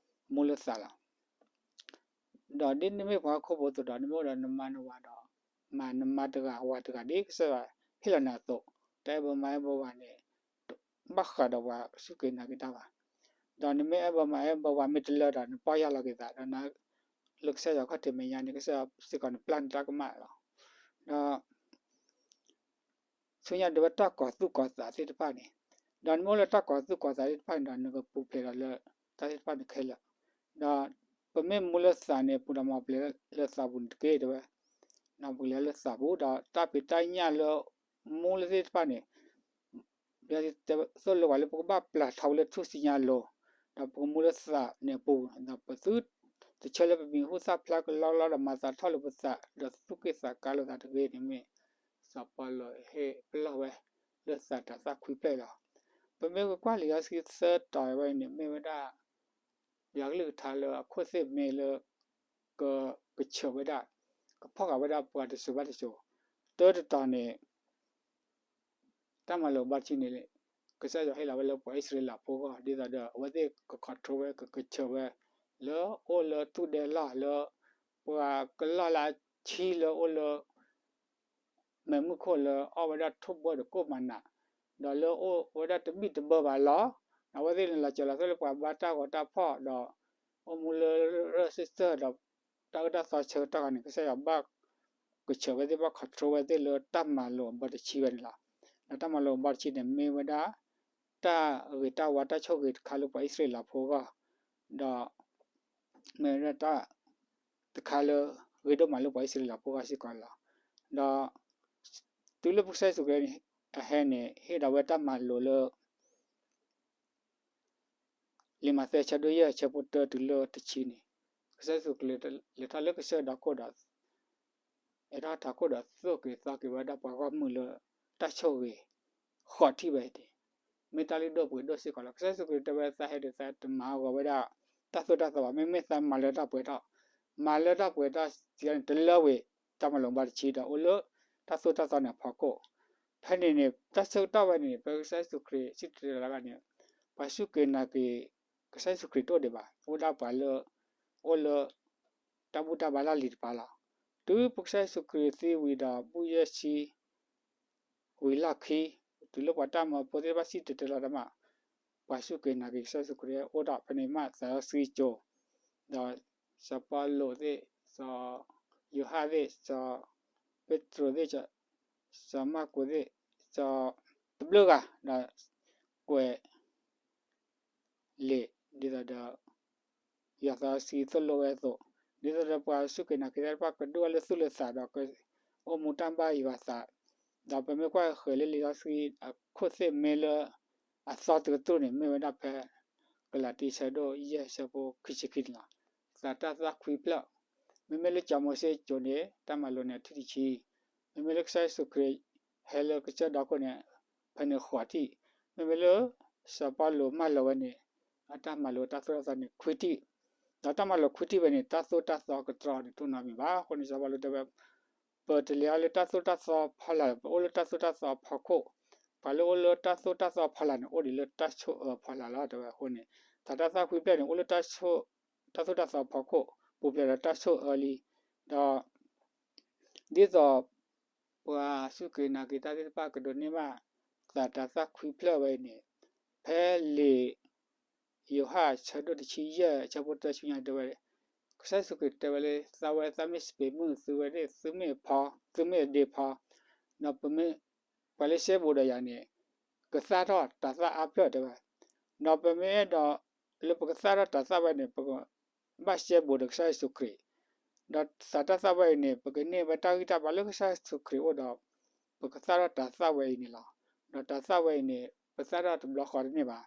မူလၢသးလီၤ. ဒီးဒ်နမ့ၢ်ပှၤဟီၣ်ခိၣ်ဖိအသိးဒီး နမ့ၢ်အိၣ်ဒီးနမါနဝၤဒီး မၤနမါတဂၤဝၤတဂၤ ဒ်ကစၢ်ယွၤဟ့ၣ်လီၤနၤအသိး, တၢ်အဲၣ်ဘၢမၤအဲၣ်ဘၢဝၤန့ၣ် ဘၣ်ဃးဒီးပှၤစူၢ်က့ၤနာ်က့ၤတၢ်ဘၣ်. ဒီးနမ့ၢ်အဲၣ်ဘၢမၤအဲၣ်ဘၢဝၤမ့ၢ်တလၢဒီး နပီၢ်ယၢ်လီၤက့ၤသးဒီးနၤ လၢကစၢ်ယွၤခီၣ်ထံးမဲာ်ညါန့ၣ် ကစၢ်ယွၤစ့ၢ်ကီးန့ၣ်ပျၢ်နတၢ်ကမၣ်လီၤ. ဒီး ဆူညါဒၣ်ဝဲတၢ်ကီၤသူၣ်ကီၤသးသ့ၣ်တဖၣ်န့ၣ်, ဒီးနမ့ၢ်အိၣ်လၢတၢ်ကီၤသူၣ်ကီၤသးသ့ၣ်တဖၣ်န့ၣ်ဒီး နကပူၤဖျဲးဒီးလၢတၢ်သ့ၣ်တဖၣ်န့ၣ်ခဲလၢာ်, ဒီးပမ့ၢ်မူလၢသးန့ၣ် ပူၤဒီးမၤပူၤဖျဲးလၢသးပူၤန့ၣ်တက့ၢ် တဲဝဲ, မၤပူၤဖျဲးလၢသးပူၤ ဒီးတၢ်ဖံးတၢ်ညၣ်လၢ မူလၢသ့ၣ်တဖၣ်န့ၣ် သိၣ်လိဝဲလၢပကဘၣ်ပျၢ်ထီၣ်ဝဲလၢထူၣ်စုညါအလိၤ, ဒီးပကမူလၢသးန့ၣ်အပူၤ, ဒီးပသုတဆၢလၢပမံၤဟူသၣ်ဖျါကလီကလီဒီးမၤသးထီၣ်လိာ်ပသး ဒီးသူၣ်က့ၣ်သးကါလိာ်သးတဂ့ၤန့ၣ်မ့ၢ် စီၤပီလူးဟ့ၣ်ပလီၢ်ဝဲလၢသးတၢ်သၣ်ခွံဖျၢၣ်လီၤ. ပမ့ၢ်ကကွၢ်လံာ်စီဆှံသၢတီၤဝဲန့ၣ် မ့ၢ်ဝဲဒၣ် ယွၤကလုၢ်ကထါလၢအခိၣ်သ့ၣ်မ့ၢ်လၢ က ကဆၢဝဲဒၣ် ကဖီၣ်ဃာ်ဝဲဒၣ်ပှၤတစိၤဘၣ်တစိၤ, တၢတတီၤန့ၣ် တၢ်မၤလိာ်ဘီတဆံန့ၣ် ကစၢ်ယွၤဟ့ၣ်လီၤဝဲလၢပှၤအံၣ်စရ့လးဖိအဂီၢ် ဒ်သိးဒီးအဝဲသ့ၣ်က control ဝဲ ကကဆၢဝဲ လၢအိၣ်လၢသူၣ်ဒဲလီၢ်လၢ ပှၤကလီၢ်လၢအဆံလၢအိၣ်လၢ မဲးမုၢ်ခိၣ်လၢအီၣ်ဝဲဒၣ်ထိၣ်ဘီဒီးကိၣ်မၤနး, ဒီးလၢအိၣ်ဝဲဒၣ်တဘံၣ်တဘၢဘၣ်လီၤ. ဒီးအဝဲသ့ၣ်န့ၣ်လီၤစၢၤလီၤသွဲၣ်လၢပှၤဘါတၢ်ဂီၤတၢ်ဖီၣ်ဒီး အိၣ်မူလၢရၢၢ်စၢၢ်ဒီး တၢ်အၢတၢ်သီဆၢကတီၢ်ခါန့ၣ် ကစၢ်ယွၤဘၣ် ကဆၢဝဲသ့ၣ်ဘၣ် control ဝဲသ့ၣ်လၢတၢ်မၤလိာ်အဘီတဆံဝဲန့ၣ်လီၤ. ဒီးတၢ်မၤလိာ်အဘီတဆံန့ၣ် မ့ၢ်ဝဲဒၣ် တၢ်ဂ့ၤတၢ်ဝါတၢ်ဆိၣ်ဂ့ၤတခါလၢပှၤအံၣ်စရ့လးဖိအဂီၢ်, ဒီး မ့ၢ်ဝဲဒၣ်တၢ်တခါလၢ ဂ့ၤဒိၣ်မးလၢပှၤအံၣ်စရ့လးဖိအဂီၢ်စ့ၢ်ကီးလီၤ. ဒီး တုၤလၢပကစၢ်ယ့ၣ်ၡူးခရံာ်အဟဲန့ၣ် ဟ့ၣ်ဒၣ်ဝဲတၢ်မၤလိာ်လၢ လံာ်မးသဲဆၢဒိၣ်ယဲၢ်ဆၢဖိတၢတုၤလၢတဆံန့ၣ်, ကစၢ်ယ့ၣ်ၡူးခရံာ်လဲၤထီၣ်လၢကစၢၢ်ဒီးခိၣ်ဒီး အဲၣ်ထီၣ်ထးခိၣ်ဒီးသိၣ်က့ၤသီက့ၤဝဲဒၣ်ပှၤဂီၢ်မုၢ်လၢ တၢ်ဆိၣ်ဂ့ၤ ဃိးထံၣ်ဝဲန့ၣ် မ့ၢ်တၢ်လုၢ်ဒိၣ်ပှ့ၤဒိၣ်စ့ၢ်ကီးလီၤ. ကစၢ်ယ့ၣ်ၡူးခရံာ်တဲဝဲသးဟဲဒီးသးတမၤဟးဂီၤဝဲဒၣ် တၢ်သိၣ်တၢ်သီဘၣ်. မ့မ့ၢ်သးမၤလၢတၢ်ပှဲၤထီၣ်, မၤလၢတၢ်ပှဲၤထီၣ်စံးန့ၣ် တလၢဝံၤ တၢ်မၤလိာ်ဘီတဆံဒီးအိၣ်လၢ တၢ်သိၣ်တၢ်သီန့ၣ်အဖီခိၣ် ဖဲန့ၣ်န့ၣ် တၢ်ဆၢကတီၢ်ဝဲန့ၣ် ဖဲကစၢ်ယ့ၣ်ၡူးခရံာ်စံၣ်တဲၤတဲလီၤတဂၤန့ၣ် ပှၤစူၢ်က့ၤနာ်က့ၤ ကစၢ်ယ့ၣ်ၡူးခရံာ်တအိၣ်ဒံးဘၣ်. အိၣ်ဒၣ်ပှၤလၢ အိၣ်လၢ တၢ်ဘူၣ်တၢ်ဘါလီၢ်လံၤတပၤလီၤ. တုၤပကစၢ်ယ့ၣ်ၡူးခရံာ်သံဝံၤဒီး ဘူၣ်ယဲၢ်ဆံ ဝံၤလီၢ်ခံ တုၤလၢပှၤတၢ်မၤဖိသ့ၣ်တဖၣ်စံၣ်တဲၤတဲလီၤတၢ်မး ပှၤစူၢ်က့ၤနာ်က့ၤကစၢ်ယ့ၣ်ၡူးခရံာ်အိၣ်ဒီး ဖဲန့ၣ်မးသးစီဆှံကၠိ ဒီး စီၤပီလူးသ့ၣ် စီၤယိၤဟၣ်သ့ၣ် စီၤပ့းတရူးသ့ၣ် စီၤမၢ်ကူးသ့ၣ် စီၤ တဘျုးဂၤ ဒီး ကွဲး လံာ် ဒ်သိးဒီး ယွၤသးစီဆှံသိၣ်လိဝဲအသိး, ဒ်သိးဒီးပှၤစူၢ်က့ၤနာ်က့ၤတၢ်တဖၣ်ကဒိၣ်ထီၣ်လၢသူၣ်လၢသးဒီး ကအိၣ်မူတၢ်ဘၣ်ယွၤသး, ဒီးပမ့ၢ်ကွၢ်ဃဲၤလၢလံာ်စီဆှံအခိၣ်သ့ၣ်မ့ၢ်လၢ အသီတကတြူၢ်န့ၣ် မ့ၢ်ဝဲဒၣ်ဖဲ ကလၤတံဆၢဒိၣ်ယဲၢ်ဆၢဖိခံဆံခံန့ၣ်လီၤ. သးတၢ်သၣ်ခွံဖျၢၣ်, မ့မ့ၢ်လၢစီၤမိၤၡ့ကၠိန့ၣ် တၢ်မၤလိာ်န့ၣ်ထံၣ်တဆံ, မ့မ့ၢ်လၢကစၢ်ယ့ၣ်ၡူးခရံာ် ဟဲလၢကစၢၢ်ဒီခိၣ်န့ၣ် ဖဲန့ၣ်ဃိးထံၣ်, မ့မ့ၢ်လၢ စီၤပီလူးမၢလီၤဝဲန့ၣ် အတၢ်မၤလိာ်တၢ်သိၣ်တၢ်သီန့ၣ်ခွံထံၣ်, ဒီးတၢ်မၤလိာ်ခွံထံၣ်ဝဲန့ၣ် တၢ်သိၣ်တၢ်သီကတြီန့ၣ် တအိၣ်နီတမံၤဘၣ်. အဃိန့ၣ် စီၤပီလူးတဲဝဲ ပတလဲၤအီၤလၢတၢ်သိၣ်တၢ်သီဖီလာ်, ပအိၣ်လၢတၢ်သိၣ်တၢ်သီအဖီခိၣ်, ပှၤလၢအိၣ်လၢတၢ်သိၣ်တၢ်သီဖီလာ်န့ၣ် အိၣ်ဒံးလၢတၢ်ဆိၣ်အၢဖီလာ်လီၤ တဲဝဲ. အဃိန့ၣ် သးတၢ်သၣ်ခွံဖျၢၣ်န့ၣ် အိၣ်လၢ တၢ်သိၣ်တၢ်သီအဖီခိၣ် ပူၤဖျဲးဒီးတၢ်ဆိၣ်အၢလံ, ဒီး ဒ်သိး ပှၤစူၢ်က့ၤနာ်က့ၤတၢ်သ့ၣ်တဖၣ်ကဒိးန့ၢ်ဘၣ် သးတၢ်သၣ်ခွံဖျၢၣ်ဝဲအံၤန့ၣ် ဖဲလံာ် ယိၤဟၣ်ဆၢဒိၣ်တဆံယဲၢ်ဆၢဖိတၢဆူညါတဲဝဲ, ကစၢ်ယ့ၣ်ၡူးခရံာ်တဲဝဲလၢ သးဝဲသးမ့ၢ်စပံးမုၢ်, သုဝဲန့ၣ် သုမ့ၢ်အဖီ, သုမ့ၢ်အဒ့ဖီ, ဒီးပမ့ၢ် ပှၤလၢရှဲဘူးဒီးယၤန့ၣ် ကသၣ်ထီၣ်တၤသၣ်အါဖျၢၣ်တဲဝဲ, ဒီးပမ့ၢ်အဲၣ်ဒိးလၢပကသၣ်ထီၣ်တၤသၣ်ဝဲန့ၣ် ပကဘၣ်ရှဲဘူးဒီးကစၢ်ယ့ၣ်ၡူးခရံာ်, ဒီးသးတၢ်သၣ်ဝဲအံၤန့ၣ် ပကန့ၢ်ဝဲတၢ်ဂံၢ်တၢ်ဘါလၢကစၢ်ယ့ၣ်ၡူးခရံာ်အအိၣ်ဒီး ပကသၣ်ထီၣ်တၤသၣ်ဝဲအံၤန့ၣ်လီၤ. ဒီးတၤသၣ်ဝဲအံၤန့ၣ် ပသၣ်ထီၣ်တဘျီဃီတန့ၢ်ဘၣ်.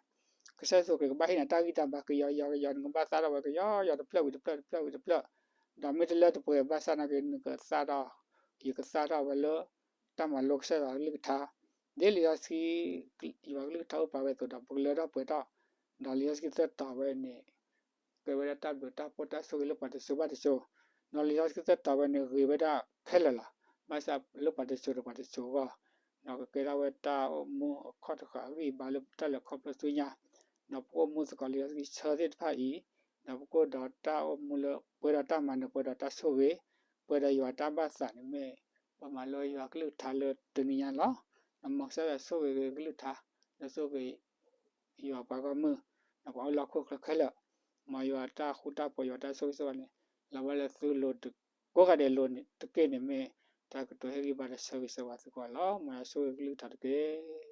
ကစၢ်ယ့ၣ်ၡူးခရံာ်ကဘၣ်ဟ့ၣ်နၤတၢ်ဂံၢ်တၢ်ဘါကယီကယီကယီ, နကဘၣ်သၣ်ထီၣ်ဝဲကယီကယီတဖျၢၣ်ဝံၤတဖျၢၣ်တဖျၢၣ်ဝံၤတဖျၢၣ်, ဒီးမ့ၢ်တလၢတပှဲၤဘၣ်ဆၣ်နာ်က့ နကသၣ်ထီၣ်, ယကသၣ်ထီၣ်ဝဲလၢ တၢ်မၤလိကစၢ်ယွၤကလုၢ်ကထါ, ဒ်လံာ်စီဆှံ ယွၤကလုၢ်ကထါအိၣ်ပာ်ဝဲအသိးဒီး ပကလၢထီၣ်ပှဲၤထီၣ်, ဒီးလံာ်စီဆှံသၢတီၤဝဲန့ၣ် ကဲဝဲဒၣ်တၢ်ဘျုးတၢ်ဖှိၣ်တၢ်ဆိၣ်ဂ့ၤလၢပှၤတစိၤဘၣ်တစိၤ, ဒီးလံာ်စီဆှံသၢတီၤဝဲန့ၣ် ဂ့ၤဝဲဒၣ်ခဲလၢာ်လီၤ. ဘၣ်ဆၣ်လၢပှၤတစိၤဒီးပှၤတစိၤအဂီၢ်, ဒီးကကဲထီၣ်ဝဲတၢ်အိၣ်မူအခီၣ်တဃာ်အဂံၢ်အဘါလၢပတၢ်လဲၤခီဖျိဆူညါ, ဒီးပကအိၣ်မူသကိးလၢယွၤကလုၢ်ကထါသ့ၣ်တဖၣ်အံၤ, ဒီးပကအိၣ်ဒီးတၢ်အိၣ်မူလၢပှဲၤဒီးတၢ်မၤနၢၤ ပှဲၤဒီးတၢ်ဆိၣ်ဂ့ၤ, ပှဲၤဒီးယွၤတၢ်ဘၣ်သးန့ၣ်မ့ၢ် ပမၤလိယွၤကလုၢ်ကထါလၢတနံၤညါလီၤ. ဒီးမ်ကစၢ်ယွၤဆိၣ်ဂ့ၤက့ၤကလုၢ်ကထါ, ဒီးဆိၣ်ဂ့ၤ ယွၤပှၤဂီၢ်မုၢ်, ဒီးပှၤအိၣ်လၢဟီၣ်ခိၣ်ချၢခဲလၢာ်, မ်ယွၤတၢ်ဃူတၢ်ဖိး ယွၤတၢ်ဆိၣ်ဂ့ၤဆိၣ်ဝါန့ၣ် လီၤဘၣ်လၢသုလိၤကိးဂၤဒဲးလိၤန့ၣ်တက့ၢ်န့ၣ်မ့ၢ် တၢ်ကတိၤဟ့ၣ်ဂံၢ်ဘါဒီးဆၢဂ့ၤဆၢဝါသုကိးဂၤလီၤ. မ်ယွၤဆိၣ်ဂ့ၤကလုၢ်ကထါတက့ၢ်.